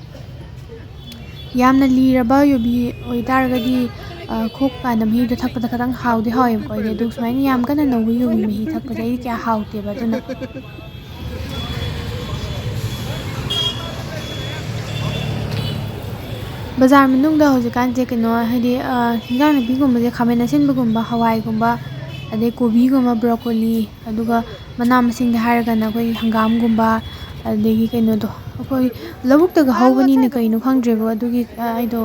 ꯌꯥꯝꯅ ꯂꯤꯔꯕ ꯌꯨꯕꯤ ꯑꯣꯏꯇꯥꯔꯒꯗꯤ, ꯑ, ꯈꯣꯛꯄ ꯀꯥꯟꯗ ꯃꯍꯤꯗꯣ ꯊꯛꯄꯗ ꯈꯤꯇꯪ ꯍꯥꯎꯗꯤ ꯍꯥꯎꯋꯦꯕꯀꯣ ꯑꯩꯗꯤ꯫ ꯑꯗꯨ ꯁꯨꯃꯥꯏꯅ ꯌꯥꯝ ꯀꯟꯅ ꯅꯧꯕ ꯌꯨꯕꯤ ꯃꯍꯤ ꯊꯛꯄꯁꯦ ꯑꯩꯗꯤ ꯀꯌꯥ ꯍꯥꯎꯇꯦꯕ꯫ ꯑꯗꯨꯅ ꯕꯖꯥꯔ ꯃꯅꯨꯡꯗ ꯍꯧꯖꯤꯛꯀꯥꯟꯁꯦ ꯀꯩꯅꯣ, ꯍꯥꯏꯗꯤ, ꯑ, ꯍꯤꯟꯖꯥꯡ ꯅꯥꯄꯤꯒꯨꯝꯕꯁꯦ, ꯈꯥꯃꯦꯟ ꯑꯁꯤꯟꯕꯒꯨꯝꯕ, ꯍꯋꯥꯏꯒꯨꯝꯕ, ꯑꯗꯩ ꯀꯣꯕꯤꯒꯨꯝꯕ, ꯕ꯭ꯔꯣꯀꯣꯂꯤ, ꯑꯗꯨꯒ ꯃꯅꯥ ꯃꯁꯤꯡꯗ ꯍꯥꯏꯔꯒꯅ ꯑꯩꯈꯣꯏꯒꯤ ꯍꯪꯒꯥꯝꯒꯨꯝꯕ, ꯑꯗꯒꯤ ꯀꯩꯅꯣꯗꯣ, ꯑꯩꯈꯣꯏ ꯂꯧꯕꯨꯛꯇꯒ ꯍꯧꯕꯅꯤꯅ ꯀꯩꯅꯣ ꯈꯪꯗ꯭ꯔꯦꯕ, ꯑꯗꯨꯒꯤ, ꯑ, ꯑꯩꯗꯣ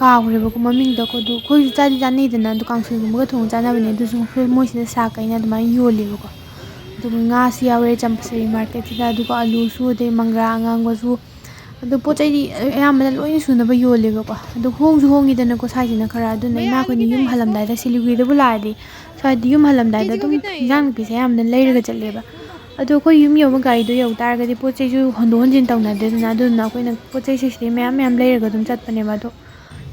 ꯀꯥꯎꯈ꯭ꯔꯦꯕꯀꯣ ꯃꯃꯤꯡꯗꯣ꯫ ꯑꯗꯨ ꯑꯩꯈꯣꯏꯁꯨ ꯆꯥꯗꯤ ꯆꯥꯅꯩꯗꯅ, ꯑꯗꯨ ꯀꯥꯡꯁꯣꯏꯒꯨꯝꯕꯒ ꯊꯣꯡꯉ ꯆꯥꯅꯕꯅꯦ꯫ ꯑꯗꯨꯁꯨ ꯑꯩꯈꯣꯏ ꯃꯣꯏꯁꯤꯗ ꯁꯥꯛ ꯀꯩꯅ ꯑꯗꯨꯃꯥꯏꯅ ꯌꯣꯜꯂꯦꯕꯀꯣ꯫ ꯑꯗꯨꯒ ꯉꯥꯁꯨ ꯌꯥꯎꯔꯦ ꯆꯝꯄꯁꯔꯤ ꯃꯥꯔꯀꯦꯠꯁꯤꯗ, ꯑꯗꯨꯒ ꯑꯂꯨꯁꯨ, ꯑꯗꯩ ꯃꯪꯒ꯭ꯔꯥ ꯑꯉꯥꯡꯕꯁꯨ, ꯑꯗꯨ ꯄꯣꯠ ꯆꯩꯗꯤ ꯑꯌꯥꯝꯕꯅ ꯂꯣꯏꯅ ꯁꯨꯅꯕ ꯌꯣꯜꯂꯦꯕꯀꯣ꯫ ꯑꯗꯨ ꯍꯣꯡꯁꯨ ꯍꯣꯡꯉꯤꯗꯅꯀꯣ ꯁ꯭ꯋꯥꯏꯁꯤꯅ ꯈꯔ, ꯑꯗꯨꯅ ꯏꯃꯥ ꯑꯩꯈꯣꯏꯅ ꯌꯨꯝ ꯍꯜꯂꯝꯗꯥꯏꯗ, ꯁꯤꯂꯤꯒꯨꯔꯤꯗꯕꯨ ꯂꯥꯛꯑꯗꯤ ꯁ꯭ꯋꯥꯏꯗ ꯌꯨꯝ ꯍꯜꯂꯝꯗꯥꯏꯗ ꯑꯗꯨꯝ ꯏꯟꯖꯥꯡ ꯅꯥꯄꯤꯁꯦ ꯑꯌꯥꯝꯕꯅ ꯂꯩꯔꯒ ꯆꯠꯂꯦꯕ꯫ ꯑꯗꯣ ꯑꯩꯈꯣꯏ ꯌꯨꯝ ꯌꯧꯕ ꯒꯥꯔꯤꯗꯣ ꯌꯧ ꯇꯥꯔꯒꯗꯤ ꯄꯣꯠ ꯆꯩꯁꯨ ꯍꯣꯟꯗꯣꯛ ꯍꯣꯟꯖꯤꯟ ꯇꯧꯅꯗꯦꯗꯅ, ꯑꯗꯨꯗꯨꯅ ꯑꯩꯈꯣꯏꯅ ꯄꯣꯠ ꯆꯩꯁꯦ ꯁꯤꯗꯩ ꯃꯌꯥꯝ ꯃꯌꯥꯝ ꯂꯩꯔꯒ ꯑꯗꯨꯝ ꯆꯠꯄꯅꯦꯕ꯫ ꯑꯗꯣ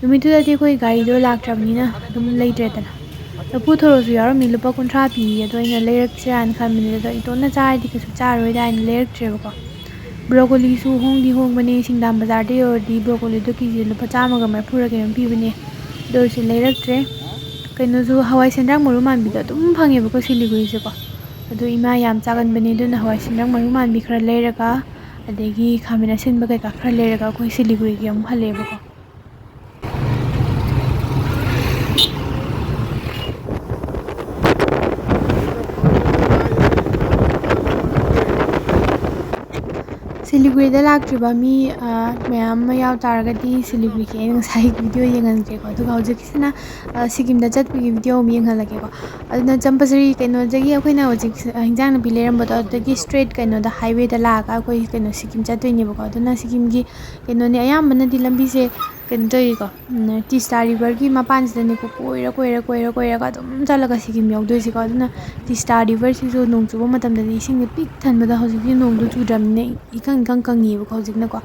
ꯅꯨꯃꯤꯠꯇꯨꯗꯗꯤ ꯑꯩꯈꯣꯏ ꯒꯥꯔꯤꯗꯣ ꯂꯥꯛꯇ꯭ꯔꯕꯅꯤꯅ ꯑꯗꯨꯝ ꯂꯩꯇ꯭ꯔꯦꯗꯅ꯫ ꯂꯐꯨ ꯊꯔꯣꯁꯨ ꯌꯥꯎꯔꯝꯃꯤ, ꯂꯨꯄꯥ ꯀꯨꯟꯊ꯭ꯔꯥ ꯄꯤꯌꯦ꯫ ꯑꯗꯣ ꯑꯩꯅ ꯂꯩꯔꯛꯁꯤꯔꯥꯅ ꯈꯟꯕꯅꯦ, ꯑꯗꯣ ꯏꯇꯣꯝꯅ ꯆꯥꯔꯗꯤ ꯀꯩꯁꯨ ꯆꯥꯔꯣꯏꯗ ꯍꯥꯏꯅ ꯂꯩꯔꯛꯇ꯭ꯔꯦꯕꯀꯣ꯫ ꯕ꯭ꯔꯣꯀꯣꯂꯤꯁꯨ ꯍꯣꯡꯗꯤ ꯍꯣꯡꯕꯅꯦ, ꯁꯤꯡꯗꯥꯝ ꯕꯖꯥꯔꯗ ꯌꯧꯔꯗꯤ ꯕ꯭ꯔꯣꯀꯣꯂꯤꯗꯣ ꯀꯦ ꯖꯤꯗ ꯂꯨꯄꯥ ꯆꯥꯝꯃꯒ ꯃꯔꯤꯐꯨꯔ ꯀꯩꯅꯣꯝ ꯄꯤꯕꯅꯦ꯫ ꯑꯗꯨ ꯑꯣꯏꯔꯁꯨ ꯂꯩꯔꯛꯇ꯭ꯔꯦ꯫ ꯀꯩꯅꯣꯁꯨ, ꯍꯋꯥꯏ ꯁꯦꯟꯗ꯭ꯔꯥꯡ ꯃꯔꯨ ꯃꯥꯟꯕꯤꯗꯣ ꯑꯗꯨꯝ ꯐꯪꯉꯦꯕꯀꯣ ꯁꯤꯂꯤꯒꯨꯔꯤꯁꯦꯀꯣ꯫ ꯑꯗꯨ ꯏꯃꯥ ꯌꯥꯝ ꯆꯥꯒꯟꯕꯅꯦ, ꯑꯗꯨꯅ ꯍꯋꯥꯏ ꯁꯦꯟꯗ꯭ꯔꯥꯡ ꯃꯔꯨ ꯃꯥꯟꯕꯤ ꯈꯔ ꯂꯩꯔꯒ, ꯑꯗꯒꯤ ꯈꯥꯃꯦꯟ ꯑꯁꯤꯟꯕ ꯀꯩꯀꯥ ꯈꯔ ꯂꯩꯔꯒ ꯑꯩꯈꯣꯏ ꯁꯤꯂꯤꯒꯨꯔꯤꯒꯤ ꯑꯃꯨꯛ ꯍꯜꯂꯛꯑꯦꯕꯀꯣ꯫ ꯁꯤꯂꯤꯒꯨꯔꯤꯗ ꯂꯥꯛꯇ꯭ꯔꯤꯕ ꯃꯤ, ꯑ, ꯃꯌꯥꯝ ꯑꯃ ꯌꯥꯎ ꯇꯥꯔꯒꯗꯤ ꯁꯤꯂꯤꯒꯨꯔꯤꯒꯤ ꯑꯩꯅ ꯉꯁꯥꯏ ꯚꯤꯗꯤꯑꯣ ꯌꯦꯡꯍꯟꯈ꯭ꯔꯦꯀꯣ꯫ ꯑꯗꯨꯒ ꯍꯧꯖꯤꯛꯀꯤꯁꯤꯅ, ꯑ, ꯁꯤꯀꯤꯝꯗ ꯆꯠꯄꯒꯤ ꯚꯤꯗꯤꯑꯣ ꯑꯃ ꯌꯦꯡꯍꯜꯂꯛꯀꯦꯀꯣ꯫ ꯑꯗꯨꯅ ꯆꯝꯄꯁꯔꯤ ꯀꯩꯅꯣꯗꯒꯤ ꯑꯩꯈꯣꯏꯅ ꯍꯧꯖꯤꯛ, ꯑ, ꯍꯤꯟꯖꯥꯡ ꯅꯥꯄꯤ ꯂꯩꯔꯝꯕꯗꯣ, ꯑꯗꯨꯗꯒꯤ ꯁ꯭ꯇ꯭ꯔꯦꯠ ꯀꯩꯅꯣꯗ ꯍꯥꯏꯋꯦꯗ ꯂꯥꯛꯑꯒ ꯑꯩꯈꯣꯏ ꯀꯩꯅꯣ ꯁꯤꯀꯤꯝ ꯆꯠꯇꯣꯏꯅꯦꯕꯀꯣ꯫ ꯑꯗꯨꯅ ꯁꯤꯀꯤꯝꯒꯤ ꯀꯩꯅꯣꯅꯦ, ꯑꯌꯥꯝꯕꯅꯗꯤ ꯂꯝꯕꯤꯁꯦ ꯀꯩꯅꯣ ꯇꯧꯏꯀꯣ, ꯎꯝ, ꯇꯤꯁꯇꯥ ꯔꯤꯚꯔꯒꯤ ꯃꯄꯥꯟꯁꯤꯗꯅꯦꯀꯣ, ꯀꯣꯏꯔ, ꯀꯣꯏꯔ, ꯀꯣꯏꯔ, ꯀꯣꯏꯔꯒ ꯑꯗꯨꯝ ꯆꯠꯂꯒ ꯁꯤꯀꯤꯝ ꯌꯧꯗꯣꯏꯁꯦꯀꯣ꯫ ꯑꯗꯨꯅ ꯇꯤꯁꯇꯥ ꯔꯤꯚꯔꯁꯤꯁꯨ ꯅꯣꯡ ꯆꯨꯕ ꯃꯇꯝꯗꯗꯤ ꯏꯁꯤꯡꯁꯦ ꯄꯤꯛ ꯊꯟꯕꯗ, ꯍꯧꯖꯤꯛꯇꯤ ꯅꯣꯡꯗꯣ ꯆꯨꯗ꯭ꯔꯕꯅꯤꯅ ꯏꯀꯪ ꯏꯀꯪ ꯀꯪꯉꯤꯕꯀꯣ ꯍꯧꯖꯤꯛꯅꯀꯣ꯫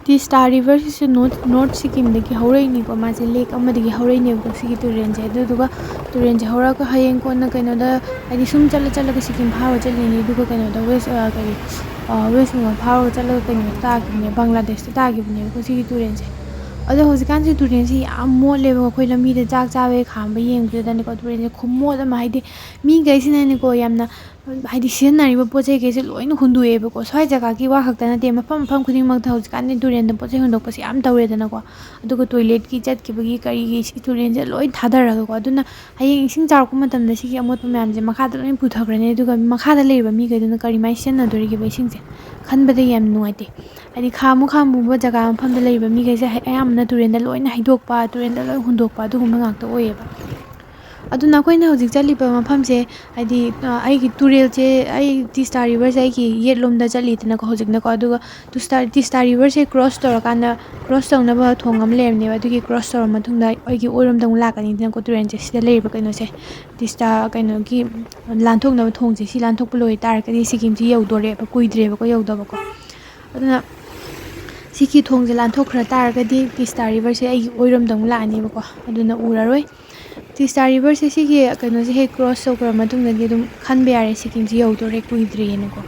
ꯇꯤꯁꯇꯥ ꯔꯤꯚꯔꯁꯤꯁꯨ ꯅꯣꯔꯠ, ꯅꯣꯔꯠ ꯁꯤꯀꯤꯝꯗꯒꯤ ꯍꯧꯔꯛꯏꯅꯤꯀꯣ, ꯃꯥꯁꯦ ꯂꯦꯛ ꯑꯃꯗꯒꯤ ꯍꯧꯔꯛꯏꯅꯦꯕꯀꯣ ꯁꯤꯒꯤ ꯇꯨꯔꯦꯜꯁꯦ꯫ ꯑꯗꯨꯗꯨꯒ ꯇꯨꯔꯦꯜꯁꯦ ꯍꯧꯔꯒ ꯍꯌꯦꯡ ꯀꯣꯟꯅ ꯀꯩꯅꯣꯗ, ꯍꯥꯏꯗꯤ ꯁꯨꯝ ꯆꯠꯂ ꯆꯠꯂꯒ ꯁꯤꯀꯤꯝ ꯐꯥꯎꯔ ꯆꯠꯂꯤꯅꯤ꯫ ꯑꯗꯨꯒ ꯀꯩꯅꯣꯗ, ꯋꯦꯁ, ꯑ, ꯀꯔꯤ, ꯑ, ꯋꯦꯁ ꯕꯦꯡꯒꯣꯜ ꯐꯥꯎꯔꯒ ꯆꯠꯂꯒ ꯀꯩꯅꯣꯗ ꯇꯥꯈꯤꯕꯅꯦ, ꯕꯪꯒ꯭ꯂꯥꯗꯦꯁꯇ ꯇꯥꯈꯤꯕꯅꯦꯕꯀꯣ ꯁꯤꯒꯤ ꯇꯨꯔꯦꯜꯁꯦ꯫ ꯑꯗꯣ ꯍꯧꯖꯤꯛꯀꯥꯟꯁꯦ ꯇꯨꯔꯦꯜꯁꯦ ꯌꯥꯝ ꯃꯣꯠꯂꯦꯕꯀꯣ꯫ ꯑꯩꯈꯣꯏ ꯂꯝꯕꯤꯗ ꯆꯥꯛ ꯆꯥꯕꯒꯤ ꯈꯥꯝꯕ ꯌꯦꯡꯕꯗꯨꯗꯅꯦꯀꯣ, ꯇꯨꯔꯦꯜꯁꯦ ꯈꯨꯃꯣꯠ ꯑꯃ, ꯍꯥꯏꯗꯤ ꯃꯤꯈꯩꯁꯤꯅꯅꯦꯀꯣ ꯌꯥꯝꯅ ꯍꯥꯏꯗꯤ ꯁꯤꯖꯤꯟꯅꯔꯤꯕ ꯄꯣꯠ ꯆꯩꯈꯩꯁꯦ ꯂꯣꯏꯅ ꯍꯨꯟꯗꯣꯛꯑꯦꯕꯀꯣ꯫ ꯁ꯭ꯋꯥꯏ ꯖꯒꯥꯒꯤ ꯋꯥ ꯈꯛꯇ ꯅꯠꯇꯦ, ꯃꯐꯝ ꯃꯐꯝ ꯈꯨꯗꯤꯡꯃꯛꯇ ꯍꯧꯖꯤꯛꯀꯥꯟꯗꯤ ꯇꯨꯔꯦꯟꯗ ꯄꯣꯠ ꯆꯩ ꯍꯨꯟꯗꯣꯛꯄꯁꯦ ꯌꯥꯝ ꯇꯧꯔꯦꯗꯅꯀꯣ꯫ ꯑꯗꯨꯒ ꯇꯣꯏꯂꯦꯠꯀꯤ ꯆꯠꯈꯤꯕꯒꯤ ꯀꯔꯤꯒꯤ ꯁꯤ ꯇꯨꯔꯦꯟꯁꯦ ꯂꯣꯏ ꯊꯥꯗꯔꯒꯀꯣ꯫ ꯑꯗꯨꯅ ꯍꯌꯦꯡ ꯏꯁꯤꯡ ꯆꯥꯎꯔꯛꯄ ꯃꯇꯝꯗ ꯁꯤꯒꯤ ꯑꯃꯣꯠꯄ ꯃꯌꯥꯝꯁꯦ ꯃꯈꯥꯗ ꯂꯣꯏ ꯄꯨꯊꯈ꯭ꯔꯅꯤ꯫ ꯑꯗꯨꯒ ꯃꯈꯥꯗ ꯂꯩꯔꯤꯕ ꯃꯤꯈꯩꯗꯨꯅ ꯀꯔꯤꯃꯥꯏꯅ ꯁꯤꯖꯤꯟꯅꯗꯣꯔꯤꯒꯦꯕ ꯏꯁꯤꯡꯁꯦ? ꯈꯟꯕꯗ ꯌꯥꯝ ꯅꯨꯡꯉꯥꯏꯇꯦ꯫ ꯍꯥꯏꯗꯤ ꯈꯥꯃꯨ ꯈꯥꯃꯨꯕ ꯖꯒꯥ ꯃꯐꯝꯗ ꯂꯩꯔꯤꯕ ꯃꯤꯈꯩꯁꯦ ꯍ-, ꯑꯌꯥꯝꯕꯅ ꯇꯨꯔꯦꯟꯗ ꯂꯣꯏꯅ ꯍꯩꯗꯣꯛꯄ, ꯇꯨꯔꯦꯟꯗ ꯂꯣꯏ ꯍꯨꯟꯗꯣꯛꯄ, ꯑꯗꯨꯒꯨꯝꯕ ꯉꯥꯛꯇ ꯑꯣꯏꯌꯦꯕ꯫ ꯑꯗꯨꯅ ꯑꯩꯈꯣꯏꯅ ꯍꯧꯖꯤꯛ ꯆꯠꯂꯤꯕ ꯃꯐꯝꯁꯦ, ꯍꯥꯏꯗꯤ, ꯑ, ꯑꯩꯒꯤ ꯇꯨꯔꯦꯜꯁꯦ, ꯑꯩ ꯇꯤꯁꯇꯥ ꯔꯤꯚꯔꯁꯦ ꯑꯩꯒꯤ ꯌꯦꯠꯂꯣꯝꯗ ꯆꯠꯂꯤꯗꯅꯀꯣ ꯍꯧꯖꯤꯛꯅꯀꯣ, ꯑꯗꯨꯒ ꯇꯨꯁꯇꯥ-, ꯇꯤꯁꯇꯥ ꯔꯤꯚꯔꯁꯦ ꯀ꯭ꯔꯣꯁ ꯇꯧꯔꯀꯥꯟꯗ, ꯀ꯭ꯔꯣꯁ ꯇꯧꯅꯕ ꯊꯣꯡ ꯑꯃ ꯂꯩꯔꯝꯅꯦꯕ꯫ ꯑꯗꯨꯒꯤ ꯀ꯭ꯔꯣꯁ ꯇꯧꯔ ꯃꯇꯨꯡꯗ ꯑꯩꯒꯤ ꯑꯣꯏꯔꯣꯝꯗ ꯑꯃꯨꯛ ꯂꯥꯛꯀꯅꯤꯗꯅꯀꯣ ꯇꯨꯔꯦꯜꯁꯦ꯫ ꯁꯤꯗ ꯂꯩꯔꯤꯕ ꯀꯩꯅꯣꯁꯦ, ꯇꯤꯁꯇꯥ ꯀꯩꯅꯣꯒꯤ ꯂꯥꯟꯊꯣꯛꯅꯕ ꯊꯣꯡꯁꯦ, ꯁꯤ ꯂꯥꯟꯊꯣꯛꯄ ꯂꯣꯏ ꯇꯥꯔꯒꯗꯤ ꯁꯤꯀꯤꯝꯁꯤ ꯌꯧꯗꯣꯔꯦꯕ, ꯀꯨꯏꯗ꯭ꯔꯦꯕꯀꯣ ꯌꯧꯗꯕꯀꯣ꯫ ꯑꯗꯨꯅ ꯁꯤꯒꯤ ꯊꯣꯡꯁꯦ ꯂꯥꯟꯊꯣꯛꯈ꯭ꯔ ꯇꯥꯔꯒꯗꯤ ꯇꯤꯁꯇꯥ ꯔꯤꯚꯔꯁꯦ ꯑꯩꯒꯤ ꯑꯣꯏꯔꯣꯝꯗ ꯑꯃꯨꯛ ꯂꯥꯛꯑꯅꯦꯕꯀꯣ, ꯑꯗꯨꯅ ꯎꯔꯔꯣꯏ꯫ ꯇꯤꯁꯇꯥ ꯔꯤꯚꯔꯁꯦ ꯁꯤꯒꯤ ꯀꯩꯅꯣꯁꯦ ꯍꯦꯛ ꯀ꯭ꯔꯣꯁ ꯇꯧꯈ꯭ꯔ ꯃꯇꯨꯡꯗꯗꯤ ꯑꯗꯨꯝ ꯈꯟꯕ ꯌꯥꯔꯦ, ꯁꯤꯀꯤꯝꯁꯤ ꯌꯧꯗꯣꯔꯦ, ꯀꯨꯏꯗ꯭ꯔꯦꯅꯀꯣ꯫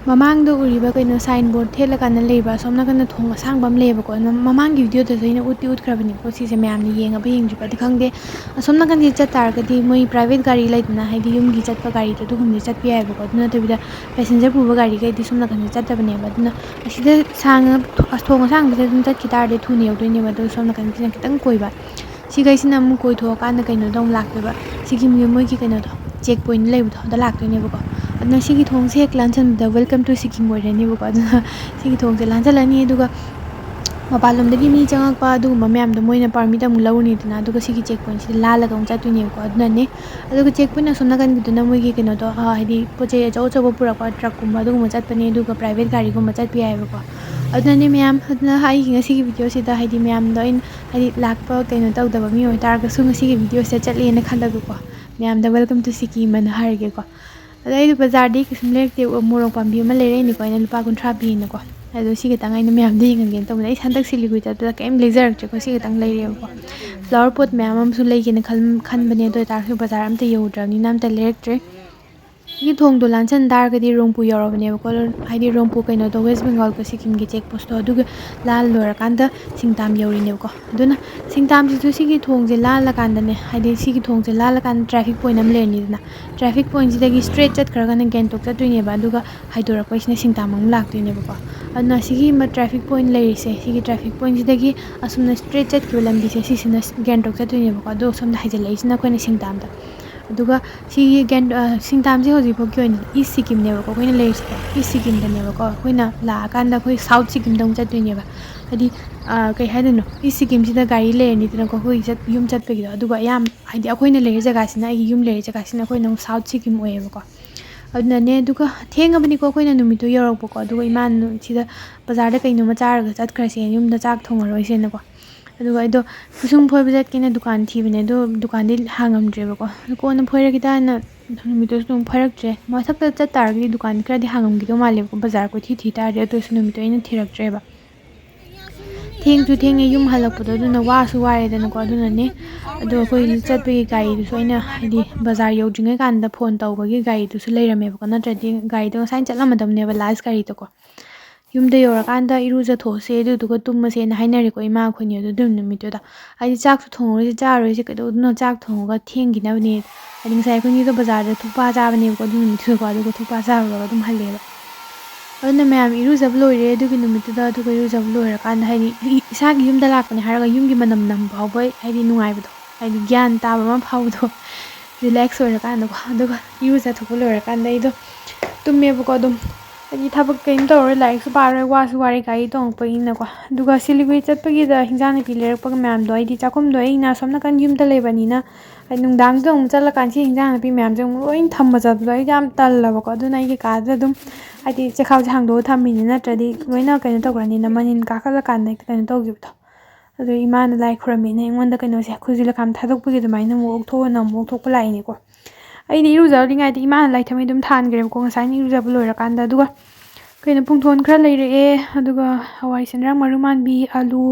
ꯃꯃꯥꯡꯗ ꯎꯔꯤꯕ ꯀꯩꯅꯣ ꯁꯥꯏꯟ ꯕꯣꯔꯗ ꯊꯦꯠꯂꯀꯥꯟꯗ ꯂꯩꯕ ꯑꯁꯣꯝ ꯅꯥꯀꯟꯗ ꯊꯣꯡ ꯑꯁꯥꯡꯕ ꯑꯃ ꯂꯩꯌꯦꯕꯀꯣ꯫ ꯃꯃꯥꯡꯒꯤ ꯚꯤꯗꯤꯑꯣꯗꯁꯨ ꯑꯩꯅ ꯎꯠꯇꯤ ꯎꯠꯈ꯭ꯔꯕꯅꯦꯕꯀꯣ꯫ ꯁꯤꯁꯦ ꯃꯌꯥꯝꯅ ꯌꯦꯡꯉꯕ ꯌꯦꯡꯗ꯭ꯔꯤꯕꯗꯤ ꯈꯪꯗꯦ꯫ ꯑꯁꯣꯝ ꯅꯥꯀꯟꯁꯦ ꯆꯠ ꯇꯥꯔꯒꯗꯤ ꯃꯣꯏ ꯄ꯭ꯔꯥꯏꯚꯦꯠ ꯒꯥꯔꯤ ꯂꯩꯗꯅ, ꯍꯥꯏꯗꯤ ꯌꯨꯝꯒꯤ ꯆꯠꯄ ꯒꯥꯔꯤꯗꯣ, ꯑꯗꯨꯒꯨꯝꯕꯗꯤ ꯆꯠꯄ ꯌꯥꯏꯑꯕꯀꯣ꯫ ꯑꯗꯨ ꯅꯠꯇꯕꯤꯗ ꯄꯦꯁꯦꯟꯖꯔ ꯄꯨꯕ ꯒꯥꯔꯤꯈꯩꯗꯤ ꯁꯣꯝ ꯅꯥꯀꯟꯁꯦ ꯆꯠꯇꯕꯅꯦꯕ꯫ ꯑꯗꯨꯅ ꯑꯁꯤꯗ ꯁꯥꯡꯅ ꯊꯣ-, ꯊꯣꯡ ꯑꯁꯥꯡꯕꯁꯤꯗ ꯑꯗꯨꯝ ꯆꯠꯈꯤ ꯇꯥꯔꯗꯤ ꯊꯨꯅ ꯌꯧꯗꯣꯏꯅꯦꯕ꯫ ꯑꯗꯨ ꯁꯣꯝ ꯅꯥꯀꯟꯒꯤꯁꯤꯅ ꯈꯤꯇꯪ ꯀꯣꯏꯕ꯫ ꯁꯤꯈꯩꯁꯤꯅ ꯑꯃꯨꯛ ꯀꯣꯏꯊꯣꯛꯑꯀꯥꯟꯗ ꯀꯩꯅꯣꯗ ꯑꯃꯨꯛ ꯂꯥꯛꯇꯣꯏꯕ꯫ ꯁꯤꯒꯤ ꯃꯣꯏꯒꯤ ꯀꯩꯅꯣꯗꯣ, ꯆꯦꯛ ꯄꯣꯏꯟ ꯂꯩꯕꯗꯣ, ꯑꯗ ꯂꯥꯛꯇꯣꯏꯅꯦꯕꯀꯣ꯫ ꯑꯗꯨꯅ ꯁꯤꯒꯤ ꯊꯣꯡꯁꯦ ꯍꯦꯛ ꯂꯥꯟꯁꯤꯟꯕꯗ "Welcome to Sikkim" ꯑꯣꯏꯔꯅꯦꯕꯀꯣ꯫ ꯑꯗꯨꯅ ꯁꯤꯒꯤ ꯊꯣꯡꯁꯦ ꯂꯥꯟꯁꯤꯜꯂꯅꯤ, ꯑꯗꯨꯒ ꯃꯄꯥꯟꯂꯣꯝꯗꯒꯤ ꯃꯤ ꯆꯪꯉꯛꯄ ꯑꯗꯨꯒꯨꯝꯕ ꯃꯌꯥꯝꯗꯣ ꯃꯣꯏꯅ ꯄꯥꯔꯃꯤꯠ ꯑꯃꯨꯛ ꯂꯧꯔꯅꯤꯗꯅ, ꯑꯗꯨꯒ ꯁꯤꯒꯤ ꯆꯦꯛ ꯄꯣꯏꯟꯁꯤꯗ ꯂꯥꯜꯂꯒ ꯑꯃꯨꯛ ꯆꯠꯇꯣꯏꯅꯦꯕꯀꯣ꯫ ꯑꯗꯨꯅꯅꯦ꯫ ꯑꯗꯨꯒ ꯆꯦꯛ ꯄꯣꯏꯟ ꯑꯁꯣꯝ ꯅꯥꯀꯟꯒꯤꯗꯨꯅ ꯃꯣꯏꯒꯤ ꯀꯩꯅꯣꯗꯣ, ꯑ, ꯍꯥꯏꯗꯤ ꯄꯣꯠ ꯆꯩ ꯑꯆꯧ ꯑꯆꯧꯕ ꯄꯨꯔꯛꯄ ꯇ꯭ꯔꯛꯀꯨꯝꯕ ꯑꯗꯨꯒꯨꯝꯕ ꯆꯠꯄꯅꯦ, ꯑꯗꯨꯒ ꯄ꯭ꯔꯥꯏꯚꯦꯠ ꯒꯥꯔꯤꯒꯨꯝꯕ ꯆꯠꯄ ꯌꯥꯏꯑꯕꯀꯣ꯫ ꯑꯗꯨꯅꯅꯦ ꯃꯌꯥꯝ, ꯑꯗꯨꯅ ꯑꯩꯒꯤ ꯉꯁꯤꯒꯤ ꯚꯤꯗꯤꯑꯣꯁꯤꯗ, ꯍꯥꯏꯗꯤ ꯃꯌꯥꯝꯗꯣ ꯑꯩꯅ, ꯍꯥꯏꯗꯤ ꯂꯥꯛꯄ ꯀꯩꯅꯣ ꯇꯧꯗꯕ ꯃꯤ ꯑꯣꯏꯇꯥꯔꯒꯁꯨ ꯉꯁꯤꯒꯤ ꯚꯤꯗꯤꯑꯣꯁꯤꯗ ꯆꯠꯂꯦꯅ ꯈꯜꯂꯒꯀꯣ, ꯃꯌꯥꯝꯗ "Welcome to Sikkim" ꯑꯅ ꯍꯥꯏꯔꯒꯦꯀꯣ꯫ ꯑꯗꯣ ꯑꯩꯗꯣ ꯕꯖꯥꯔꯗꯒꯤ ꯀꯩꯁꯨꯝ ꯂꯩꯔꯛꯇꯦ, ꯃꯣꯔꯣꯛ ꯄꯥꯝꯕꯤ ꯑꯃ ꯂꯩꯔꯛꯏꯅꯤꯀꯣ ꯑꯩꯅ, ꯂꯨꯄꯥ ꯀꯨꯟꯊ꯭ꯔꯥ ꯄꯤꯅꯀꯣ꯫ ꯑꯗꯣ ꯁꯤ ꯈꯤꯇꯪ ꯑꯩꯅ ꯃꯌꯥꯝꯗ ꯌꯦꯡꯍꯟꯒꯦꯅ ꯇꯧꯕꯅꯦ꯫ ꯑꯩ ꯍꯟꯗꯛ ꯁꯤꯂꯤꯒꯨꯔꯤ ꯆꯠꯄꯗ ꯀꯩꯝ ꯂꯩꯖꯔꯛꯇ꯭ꯔꯦꯀꯣ, ꯁꯤ ꯈꯤꯇꯪ ꯂꯩꯔꯦꯕꯀꯣ꯫ ꯐ꯭ꯂꯥꯋꯔ ꯄꯣꯠ ꯃꯌꯥꯝ ꯑꯃꯁꯨ ꯂꯩꯒꯦꯅ ꯈꯟ-, ꯈꯟꯕꯅꯦ, ꯑꯗꯨ ꯑꯣꯏꯇꯥꯔꯁꯨ ꯕꯖꯥꯔ ꯑꯝꯇ ꯌꯧꯗ꯭ꯔꯕꯅꯤꯅ ꯑꯝꯇ ꯂꯩꯔꯛꯇ꯭ꯔꯦ꯫ ꯁꯤꯒꯤ ꯊꯣꯡꯗꯣ ꯂꯥꯟꯁꯟ ꯇꯥꯔꯒꯗꯤ ꯔꯣꯡꯄꯨ ꯌꯧꯔꯕꯅꯦꯕꯀꯣ꯫ ꯍꯥꯏꯗꯤ ꯔꯣꯡꯄꯨ ꯀꯩꯅꯣꯗꯣ, ꯋꯦꯁ ꯕꯦꯡꯒꯣꯜꯒ ꯁꯤꯀꯤꯝꯒꯤ ꯆꯦꯛ ꯄꯣꯁꯇꯣ, ꯑꯗꯨꯒ ꯂꯥꯜ ꯂꯣꯏꯔꯀꯥꯟꯗ ꯁꯤꯡꯇꯥꯝ ꯌꯧꯔꯤꯅꯦꯕꯀꯣ꯫ ꯑꯗꯨꯅ ꯁꯤꯡꯇꯥꯝꯁꯤꯁꯨ ꯁꯤꯒꯤ ꯊꯣꯡꯁꯦ ꯂꯥꯜꯂꯀꯥꯟꯗꯅꯦ, ꯍꯥꯏꯗꯤ ꯁꯤꯒꯤ ꯊꯣꯡꯁꯦ ꯂꯥꯜꯂꯀꯥꯟꯗ ꯇ꯭ꯔꯥꯐꯤꯛ ꯄꯣꯏꯟ ꯑꯃ ꯂꯩꯔꯅꯤꯗꯅ, ꯇ꯭ꯔꯥꯐꯤꯛ ꯄꯣꯏꯟꯁꯤꯗꯒꯤ ꯁ꯭ꯇ꯭ꯔꯦꯠ ꯆꯠꯈ꯭ꯔꯒꯅ ꯒꯦꯡꯇꯣꯛ ꯆꯠꯇꯣꯏꯅꯦꯕ, ꯑꯗꯨꯒ ꯍꯥꯏꯗꯣꯔꯛꯄꯁꯤꯅ ꯁꯤꯡꯇꯥꯝ ꯑꯃꯨꯛ ꯂꯥꯛꯇꯣꯏꯅꯦꯕꯀꯣ꯫ ꯑꯗꯨꯅ ꯁꯤꯒꯤ ꯃ-, ꯇ꯭ꯔꯥꯐꯤꯛ ꯄꯣꯏꯟ ꯂꯩꯔꯤꯁꯦ, ꯁꯤꯒꯤ ꯇ꯭ꯔꯥꯐꯤꯛ ꯄꯣꯏꯟꯁꯤꯗꯒꯤ ꯑꯁꯨꯝꯅ ꯁ꯭ꯇ꯭ꯔꯦꯠ ꯆꯠꯈꯤꯕ ꯂꯝꯕꯤꯁꯦ, ꯁꯤꯁꯤꯅ ꯒꯦꯡꯇꯣꯛ ꯆꯠꯇꯣꯏꯅꯦꯕꯀꯣ꯫ ꯑꯗꯣ ꯁꯣꯝꯗ ꯍꯥꯏꯖꯤꯜꯂꯛꯏꯁꯤꯅ ꯑꯩꯈꯣꯏꯅ ꯁꯤꯡꯇꯥꯝꯗ꯫ ꯑꯗꯨꯒ ꯁꯤꯒꯤ ꯒꯦꯟ-, ꯑ, ꯁꯤꯡꯇꯥꯝꯁꯦ ꯍꯧꯖꯤꯛ ꯐꯥꯎꯒꯤ ꯑꯣꯏꯅꯗꯤ ꯏꯁ ꯁꯤꯀꯤꯝꯅꯦꯕꯀꯣ ꯑꯩꯈꯣꯏꯅ ꯂꯩꯔꯤꯁꯦꯀꯣ꯫ ꯏꯁ ꯁꯤꯀꯤꯝꯗꯅꯦꯕꯀꯣ꯫ ꯑꯩꯈꯣꯏꯅ ꯂꯥꯛꯑꯀꯥꯟꯗ ꯑꯩꯈꯣꯏ ꯁꯥꯎꯠ ꯁꯤꯀꯤꯝꯗ ꯑꯃꯨꯛ ꯆꯠꯇꯣꯏꯅꯦꯕ꯫ ꯍꯥꯏꯗꯤ, ꯑ, ꯀꯩ ꯍꯥꯏꯗꯣꯏꯅꯣ? ꯏꯁ ꯁꯤꯀꯤꯝꯁꯤꯗ ꯒꯥꯔꯤ ꯂꯩꯔꯅꯤꯗꯅꯀꯣ, ꯑꯩꯈꯣꯏ ꯆꯠ-, ꯌꯨꯝ ꯆꯠꯄꯒꯤꯗꯣ꯫ ꯑꯗꯨꯒ ꯑꯌꯥꯝ-, ꯍꯥꯏꯗꯤ ꯑꯩꯈꯣꯏꯅ ꯂꯩꯔꯤ ꯖꯒꯥꯁꯤꯅ, ꯑꯩꯒꯤ ꯌꯨꯝ ꯂꯩꯔꯤ ꯖꯒꯥꯁꯤꯅ ꯑꯩꯈꯣꯏꯅ ꯑꯃꯨꯛ ꯁꯥꯎꯠ ꯁꯤꯀꯤꯝ ꯑꯣꯏꯌꯦꯕꯀꯣ꯫ ꯑꯗꯨꯅꯅꯦ, ꯑꯗꯨꯒ ꯊꯦꯡꯉꯕꯅꯤꯀꯣ ꯑꯩꯈꯣꯏꯅ ꯅꯨꯃꯤꯠꯇꯨ ꯌꯧꯔꯛꯄꯀꯣ꯫ ꯑꯗꯨꯒ ꯏꯃꯥꯅ ꯁꯤꯗ ꯕꯖꯥꯔꯗ ꯀꯩꯅꯣꯝꯃ ꯆꯥꯔꯒ ꯆꯠꯈ꯭ꯔꯁꯦ, ꯌꯨꯝꯗ ꯆꯥꯛ ꯊꯣꯡꯉꯔꯣꯏꯁꯦꯅꯀꯣ꯫ ꯑꯗꯨꯒ ꯑꯩꯗꯣ ꯄꯤꯁꯨꯝ ꯐꯣꯏꯕ ꯆꯠꯀꯦꯅ ꯗꯨꯀꯥꯟ ꯊꯤꯕꯅꯦ, ꯑꯗꯣ ꯗꯨꯀꯥꯟꯗꯤ ꯍꯥꯡꯉꯝꯗ꯭ꯔꯦꯕꯀꯣ꯫ ꯑꯗꯨ ꯀꯣꯟꯅ ꯐꯣꯏꯔꯒꯦꯗꯅ ꯅꯨꯃꯤꯠꯇꯨꯁꯨ ꯑꯗꯨꯝ ꯐꯣꯏꯔꯛꯇ꯭ꯔꯦ꯫ ꯃꯊꯛꯇ ꯆꯠ ꯇꯥꯔꯒꯗꯤ ꯗꯨꯀꯥꯟ ꯈꯔꯗꯤ ꯍꯥꯡꯉꯝꯈꯤꯗꯧ ꯃꯥꯜꯂꯦꯕꯀꯣ, ꯕꯖꯥꯔ ꯀꯣꯏꯊꯤ ꯊꯤ ꯇꯥꯔꯗꯤ꯫ ꯑꯗꯨ ꯑꯣꯏꯔꯁꯨ ꯅꯨꯃꯤꯠꯇꯣ ꯑꯩꯅ ꯊꯤꯔꯛꯇ꯭ꯔꯦꯕ꯫ ꯊꯦꯡꯁꯨ ꯊꯦꯡꯉꯦ ꯌꯨꯝ ꯍꯜꯂꯛꯄꯗꯣ, ꯑꯗꯨꯅ ꯋꯥꯁꯨ ꯋꯥꯔꯦꯗꯅꯀꯣ꯫ ꯑꯗꯨꯅꯅꯦ, ꯑꯗꯣ ꯑꯩꯈꯣꯏ ꯆꯠꯄꯒꯤ ꯒꯥꯔꯤꯗꯨꯁꯨ ꯑꯩꯅ, ꯍꯥꯏꯗꯤ, ꯕꯖꯥꯔ ꯌꯧꯗ꯭ꯔꯤꯉꯩ ꯀꯥꯟꯗ ꯐꯣꯟ ꯇꯧꯕꯒꯤ ꯒꯥꯔꯤꯗꯨꯁꯨ ꯂꯩꯔꯝꯃꯦꯕꯀꯣ, ꯅꯠꯇ꯭ꯔꯗꯤ ꯒꯥꯔꯤꯗꯣ ꯉꯁꯥꯏꯅ ꯆꯠꯂꯝꯃꯗꯕꯅꯦꯕ, ꯂꯥꯁ ꯒꯥꯔꯤꯗꯣꯀꯣ꯫ ꯌꯨꯝꯗ ꯌꯧꯔꯀꯥꯟꯗ ꯏꯔꯨꯖꯊꯣꯛꯑꯁꯦ, ꯑꯗꯨꯗꯨꯒ ꯇꯨꯝꯃꯁꯦꯅ ꯍꯥꯏꯅꯔꯦꯀꯣ ꯏꯃꯥ ꯑꯩꯈꯣꯏꯅꯤ꯫ ꯑꯗꯨ ꯑꯗꯨꯝ ꯅꯨꯃꯤꯠꯇꯨꯗ, ꯍꯥꯏꯗꯤ, ꯆꯥꯛꯁꯨ ꯊꯣꯡꯉꯔꯣꯏꯁꯦ, ꯆꯥꯔꯔꯣꯏꯁꯦ, ꯀꯩꯗꯧꯗꯣꯏꯅꯣ, ꯆꯥꯛ ꯊꯣꯡꯉꯒ ꯊꯦꯡꯈꯤꯅꯕꯅꯦ꯫ ꯍꯥꯏꯗꯤ ꯉꯁꯥꯏ ꯑꯩꯈꯣꯏꯅꯤꯗꯣ ꯕꯖꯥꯔꯗ ꯊꯨꯛꯄꯥ ꯆꯥꯕꯅꯦꯕꯀꯣ ꯑꯗꯨ ꯅꯨꯃꯤꯠꯇꯨꯗꯀꯣ, ꯑꯗꯨꯒ ꯊꯨꯛꯄꯥ ꯆꯥꯔꯨꯔꯒ ꯑꯗꯨꯝ ꯍꯜꯂꯛꯑꯦꯕ꯫ ꯑꯗꯨꯅ ꯃꯌꯥꯝ ꯏꯔꯨꯖꯕ ꯂꯣꯏꯔꯦ ꯑꯗꯨꯒꯤ ꯅꯨꯃꯤꯠꯇꯨꯗ꯫ ꯑꯗꯨꯒ ꯏꯔꯨꯖꯕ ꯂꯣꯏꯔꯀꯥꯟꯗ, ꯍꯥꯏꯗꯤ, ꯏ-, ꯏꯁꯥꯒꯤ ꯌꯨꯝꯗ ꯂꯥꯛꯄꯅꯦ ꯍꯥꯏꯔꯒ ꯌꯨꯝꯒꯤ ꯃꯅꯝ ꯅꯝꯕ ꯐꯥꯎꯕ, ꯍꯥꯏꯗꯤ, ꯅꯨꯡꯉꯥꯏꯕꯗꯣ, ꯍꯥꯏꯗꯤ, ꯒ꯭ꯌꯥꯟ ꯇꯥꯕ ꯑꯃ ꯐꯥꯎꯕꯗꯣ, ꯔꯤꯂꯦꯛꯁ ꯑꯣꯏꯔꯀꯥꯟꯗꯀꯣ꯫ ꯑꯗꯨꯒ ꯏꯔꯨꯖꯊꯣꯛꯄ ꯂꯣꯏꯔꯀꯥꯟꯗ ꯑꯩꯗꯣ ꯇꯨꯝꯃꯦꯕꯀꯣ ꯑꯗꯨꯝ꯫ ꯍꯥꯏꯗꯤ, ꯊꯕꯛ ꯀꯩꯝ ꯇꯧꯔꯔꯣꯏ, ꯂꯥꯏꯔꯤꯛꯁꯨ ꯄꯥꯔꯔꯣꯏ, ꯋꯥꯁꯨ ꯋꯥꯔꯦ ꯒꯥꯔꯤ ꯇꯣꯡꯉꯛꯄꯒꯤꯅꯀꯣ꯫ ꯑꯗꯨꯒ ꯁꯤꯂꯤꯒꯨꯔꯤ ꯆꯠꯄꯒꯤꯗ ꯍꯤꯟꯖꯥꯡ ꯅꯥꯄꯤ ꯂꯩꯔꯛꯄꯒ ꯃꯌꯥꯝꯗꯣ, ꯑꯩꯗꯤ ꯆꯥꯛꯈꯨꯝꯗꯣ ꯑꯩꯅ ꯑꯁꯣꯝ ꯅꯥꯀꯟ ꯌꯨꯝꯗ ꯂꯩꯕꯅꯤꯅ, ꯍꯥꯏꯗꯤ, ꯅꯨꯡꯗꯥꯡꯗꯨꯗ ꯑꯃꯨꯛ ꯆꯠꯂꯀꯥꯟꯗ ꯁꯤ ꯍꯤꯟꯖꯥꯡ ꯅꯥꯄꯤ ꯃꯌꯥꯝꯁꯦ ꯑꯃꯨꯛ ꯂꯣꯏ ꯊꯝꯕ ꯆꯠꯄꯗꯣ ꯑꯩꯗꯤ ꯌꯥꯝ ꯇꯜꯂꯕꯀꯣ꯫ ꯑꯗꯨꯅ ꯑꯩꯒꯤ ꯀꯥꯗ ꯑꯗꯨꯝ, ꯍꯥꯏꯗꯤ, ꯆꯦꯈꯥꯎꯁꯦ ꯍꯥꯡꯗꯣꯛꯑ ꯊꯝꯃꯤꯅꯦ, ꯅꯠꯇ꯭ꯔꯗꯤ ꯂꯣꯏꯅ ꯀꯩꯅꯣ ꯇꯧꯈ꯭ꯔꯅꯤꯅ, ꯃꯅꯤꯟ ꯀꯥꯈꯠꯂꯀꯥꯟꯗ ꯍꯦꯛꯇ ꯀꯩꯅꯣ ꯇꯧꯈꯤꯕꯗꯣ꯫ ꯑꯗꯣ ꯏꯃꯥꯅ ꯂꯥꯏ ꯈꯨꯔꯝꯃꯤꯅ ꯑꯩꯉꯣꯟꯗ ꯀꯩꯅꯣꯁꯦ, ꯈꯨꯖꯨ ꯂꯩꯈꯥꯝ ꯊꯥꯗꯣꯛꯄꯒꯤ ꯑꯗꯨꯃꯥꯏꯅ ꯑꯃꯨꯛ ꯑꯣꯛꯊꯣꯛꯑꯣꯅ ꯑꯃꯨꯛ ꯑꯣꯛꯊꯣꯛꯄ ꯂꯥꯛꯏꯅꯤꯀꯣ꯫ ꯑꯩꯗꯤ ꯏꯔꯨꯖꯔꯤꯉꯩꯗ ꯏꯃꯥꯅ ꯂꯥꯏ ꯊꯝꯃꯩ ꯑꯗꯨꯝ ꯊꯥꯟꯈ꯭ꯔꯦꯕꯀꯣ, ꯉꯁꯥꯏꯅ ꯏꯔꯨꯖꯕ ꯂꯣꯏꯔꯀꯥꯟꯗ꯫ ꯑꯗꯨꯒ ꯀꯩꯅꯣ, ꯄꯨꯡꯊꯣꯟ ꯈꯔ ꯂꯩꯔꯛꯑꯦ, ꯑꯗꯨꯒ ꯍꯋꯥꯏ ꯁꯦꯟꯗ꯭ꯔꯥꯡ, ꯃꯔꯨ ꯃꯥꯟꯕꯤ, ꯑꯂꯨ,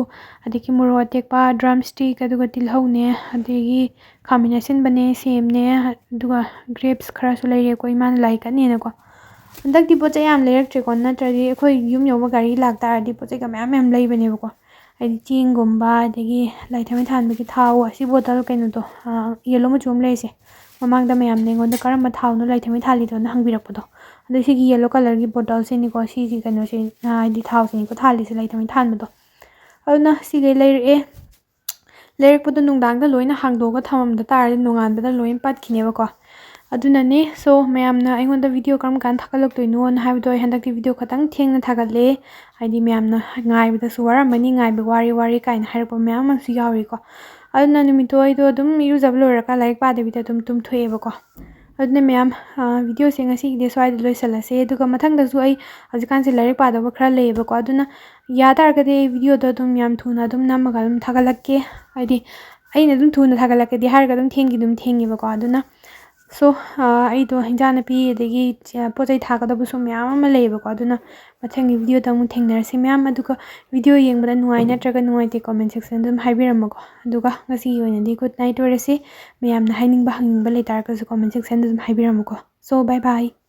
ꯑꯗꯒꯤ ꯃꯣꯔꯣꯛ ꯑꯇꯦꯛꯄ, ꯗ꯭ꯔꯝ ꯁ꯭ꯇꯤꯛ, ꯑꯗꯨꯒ ꯇꯤꯜꯍꯧꯅꯦ, ꯑꯗꯒꯤ ꯈꯥꯃꯦꯟ ꯑꯁꯤꯟꯕꯅꯦ, ꯁꯦꯝꯅꯦ, ꯑꯗꯨꯒ ꯒ꯭ꯔꯦꯞꯁ ꯈꯔꯁꯨ ꯂꯩꯔꯦꯀꯣ, ꯏꯃꯥꯅ ꯂꯥꯏ ꯀꯠꯅꯦꯅꯀꯣ꯫ ꯍꯟꯗꯛꯇꯤ ꯄꯣꯠ ꯆꯩ ꯌꯥꯝ ꯂꯩꯔꯛꯇ꯭ꯔꯦꯀꯣ, ꯅꯠꯇ꯭ꯔꯗꯤ ꯑꯩꯈꯣꯏ ꯌꯨꯝ ꯌꯧꯕ ꯒꯥꯔꯤ ꯂꯥꯛꯇꯥꯔꯗꯤ ꯄꯣꯠ ꯆꯩꯒ ꯃꯌꯥꯝ ꯃꯌꯥꯝ ꯂꯩꯕꯅꯦꯕꯀꯣ꯫ ꯍꯥꯏꯗꯤ ꯆꯦꯡꯒꯨꯝꯕ, ꯑꯗꯒꯤ ꯂꯥꯏ ꯊꯥꯎꯃꯩ ꯊꯥꯟꯕꯒꯤ ꯊꯥꯎ, ꯑꯁꯤ ꯕꯣꯇꯜ ꯀꯩꯅꯣꯗꯣ, ꯌꯦꯜꯂꯣ ꯃꯆꯨ ꯑꯃ ꯂꯩꯔꯤꯁꯦ꯫ ꯃꯃꯥꯡꯗ ꯃꯌꯥꯝꯅ ꯑꯩꯉꯣꯟꯗ "ꯀꯔꯝꯕ ꯊꯥꯎꯅꯣ ꯂꯥꯏ ꯊꯥꯎꯃꯩ ꯊꯥꯜꯂꯤꯗꯣꯅ?" ꯍꯪꯕꯤꯔꯛꯄꯗꯣ꯫ ꯑꯗꯣ ꯁꯤꯒꯤ ꯌꯦꯜꯂꯣ ꯀꯂꯔꯒꯤ ꯕꯣꯇꯜꯁꯤꯅꯤꯀꯣ, ꯁꯤꯒꯤ ꯀꯩꯅꯣꯁꯦ, ꯍꯥꯏꯗꯤ ꯊꯥꯎꯁꯤꯅꯤꯀꯣ ꯊꯥꯜꯂꯤꯁꯦ, ꯂꯥꯏ ꯊꯥꯎꯃꯩ ꯊꯥꯟꯕꯗꯣ꯫ ꯑꯗꯨꯅ ꯁꯤꯈꯩ ꯂꯩꯔꯛꯑꯦ꯫ ꯂꯩꯔꯛꯄꯗꯣ ꯅꯨꯡꯗꯥꯡꯗ ꯂꯣꯏꯅ ꯍꯥꯡꯗꯣꯛꯑꯒ ꯊꯝꯃꯝꯗ ꯇꯥꯔꯗꯤ ꯅꯣꯡꯉꯥꯟꯕꯗ ꯂꯣꯏꯅ ꯄꯠꯈꯤꯅꯦꯕꯀꯣ꯫ ꯑꯗꯨꯅꯅꯦ꯫ So, ꯃꯌꯥꯝꯅ ꯑꯩꯉꯣꯟꯗ ꯚꯤꯗꯤꯑꯣ ꯀꯔꯝ ꯀꯥꯟꯗ ꯊꯥꯒꯠꯂꯛꯇꯣꯏꯅꯣꯅ ꯍꯥꯏꯕꯗꯣ, ꯑꯩ ꯍꯟꯗꯛꯇꯤ ꯚꯤꯗꯤꯑꯣ ꯈꯇꯪ ꯊꯦꯡꯅ ꯊꯥꯒꯠꯂꯦ꯫ ꯍꯥꯏꯗꯤ ꯃꯌꯥꯝꯅ ꯉꯥꯏꯕꯗꯁꯨ ꯋꯥꯔꯝꯃꯅꯤ, "ꯉꯥꯏꯕ ꯋꯥꯔꯦ, ꯋꯥꯔꯦ" ꯀꯥꯏꯅ ꯍꯥꯏꯔꯛꯄ ꯃꯌꯥꯝ ꯑꯃꯁꯨ ꯌꯥꯎꯔꯤꯀꯣ꯫ ꯑꯗꯨꯅ ꯅꯨꯃꯤꯠꯇꯣ ꯑꯩꯗꯣ ꯑꯗꯨꯝ ꯏꯔꯨꯖꯕ ꯂꯣꯏꯔꯒ ꯂꯥꯏꯔꯤꯛ ꯄꯥꯗꯕꯤꯗ ꯑꯗꯨꯝ ꯇꯨꯝꯊꯣꯛꯑꯦꯕꯀꯣ꯫ ꯑꯗꯨꯅ ꯃꯌꯥꯝ, ꯑ, ꯚꯤꯗꯤꯑꯣꯁꯦ ꯉꯁꯤꯒꯤꯗꯤ ꯁ꯭ꯋꯥꯏꯗ ꯂꯣꯏꯁꯤꯜꯂꯁꯦ꯫ ꯑꯗꯨꯒ ꯃꯊꯪꯗꯁꯨ ꯑꯩ ꯍꯧꯖꯤꯛꯀꯥꯟꯁꯦ ꯂꯥꯏꯔꯤꯛ ꯄꯥꯗꯧꯕ ꯈꯔ ꯂꯩꯌꯦꯕꯀꯣ꯫ ꯑꯗꯨꯅ ꯌꯥ ꯇꯥꯔꯒꯗꯤ ꯑꯩ ꯚꯤꯗꯤꯑꯣꯗꯣ ꯑꯗꯨꯝ ꯌꯥꯝ ꯊꯨꯅ ꯑꯗꯨꯝ ꯅꯝꯃꯒ ꯑꯗꯨꯝ ꯊꯥꯒꯠꯂꯛꯀꯦ꯫ ꯍꯥꯏꯗꯤ ꯑꯩꯅ ꯑꯗꯨꯝ ꯊꯨꯅ ꯊꯥꯒꯠꯂꯛꯀꯦꯗꯤ ꯍꯥꯏꯔꯒ ꯑꯗꯨꯝ ꯊꯦꯡꯗꯤ ꯑꯗꯨꯝ ꯊꯦꯡꯉꯦꯕꯀꯣ꯫ ꯑꯗꯨꯅ, so, ꯑ, ꯑꯩꯗꯣ ꯍꯤꯟꯖꯥꯡ ꯅꯥꯄꯤ ꯑꯗꯒꯤ ꯆ-, ꯄꯣꯠ ꯆꯩ ꯊꯥꯒꯗꯕꯁꯨ ꯃꯌꯥꯝ ꯑꯃ ꯂꯩꯌꯦꯕꯀꯣ꯫ ꯑꯗꯨꯅ ꯃꯊꯪꯒꯤ ꯚꯤꯗꯤꯑꯣꯗ ꯑꯃꯨꯛ ꯊꯦꯡꯅꯔꯁꯤ ꯃꯌꯥꯝ꯫ ꯑꯗꯨꯒ ꯚꯤꯗꯤꯑꯣ ꯌꯦꯡꯕꯗ ꯅꯨꯡꯉꯥꯏ ꯅꯠꯇ꯭ꯔꯒ ꯅꯨꯡꯉꯥꯏꯇꯦ comment section ꯑꯗꯨꯝ ꯍꯥꯏꯕꯤꯔꯝꯃꯨꯀꯣ꯫ ꯑꯗꯨꯒ ꯉꯁꯤꯒꯤ ꯑꯣꯏꯅꯗꯤ good night ꯑꯣꯏꯔꯁꯤ꯫ ꯃꯌꯥꯝꯅ ꯍꯥꯏꯅꯤꯡꯕ ꯍꯪꯅꯤꯡꯕ ꯂꯩꯇꯥꯔꯒꯁꯨ comment section ꯑꯗꯨꯝ ꯍꯥꯏꯕꯤꯔꯝꯃꯨꯀꯣ꯫ So, bye bye꯫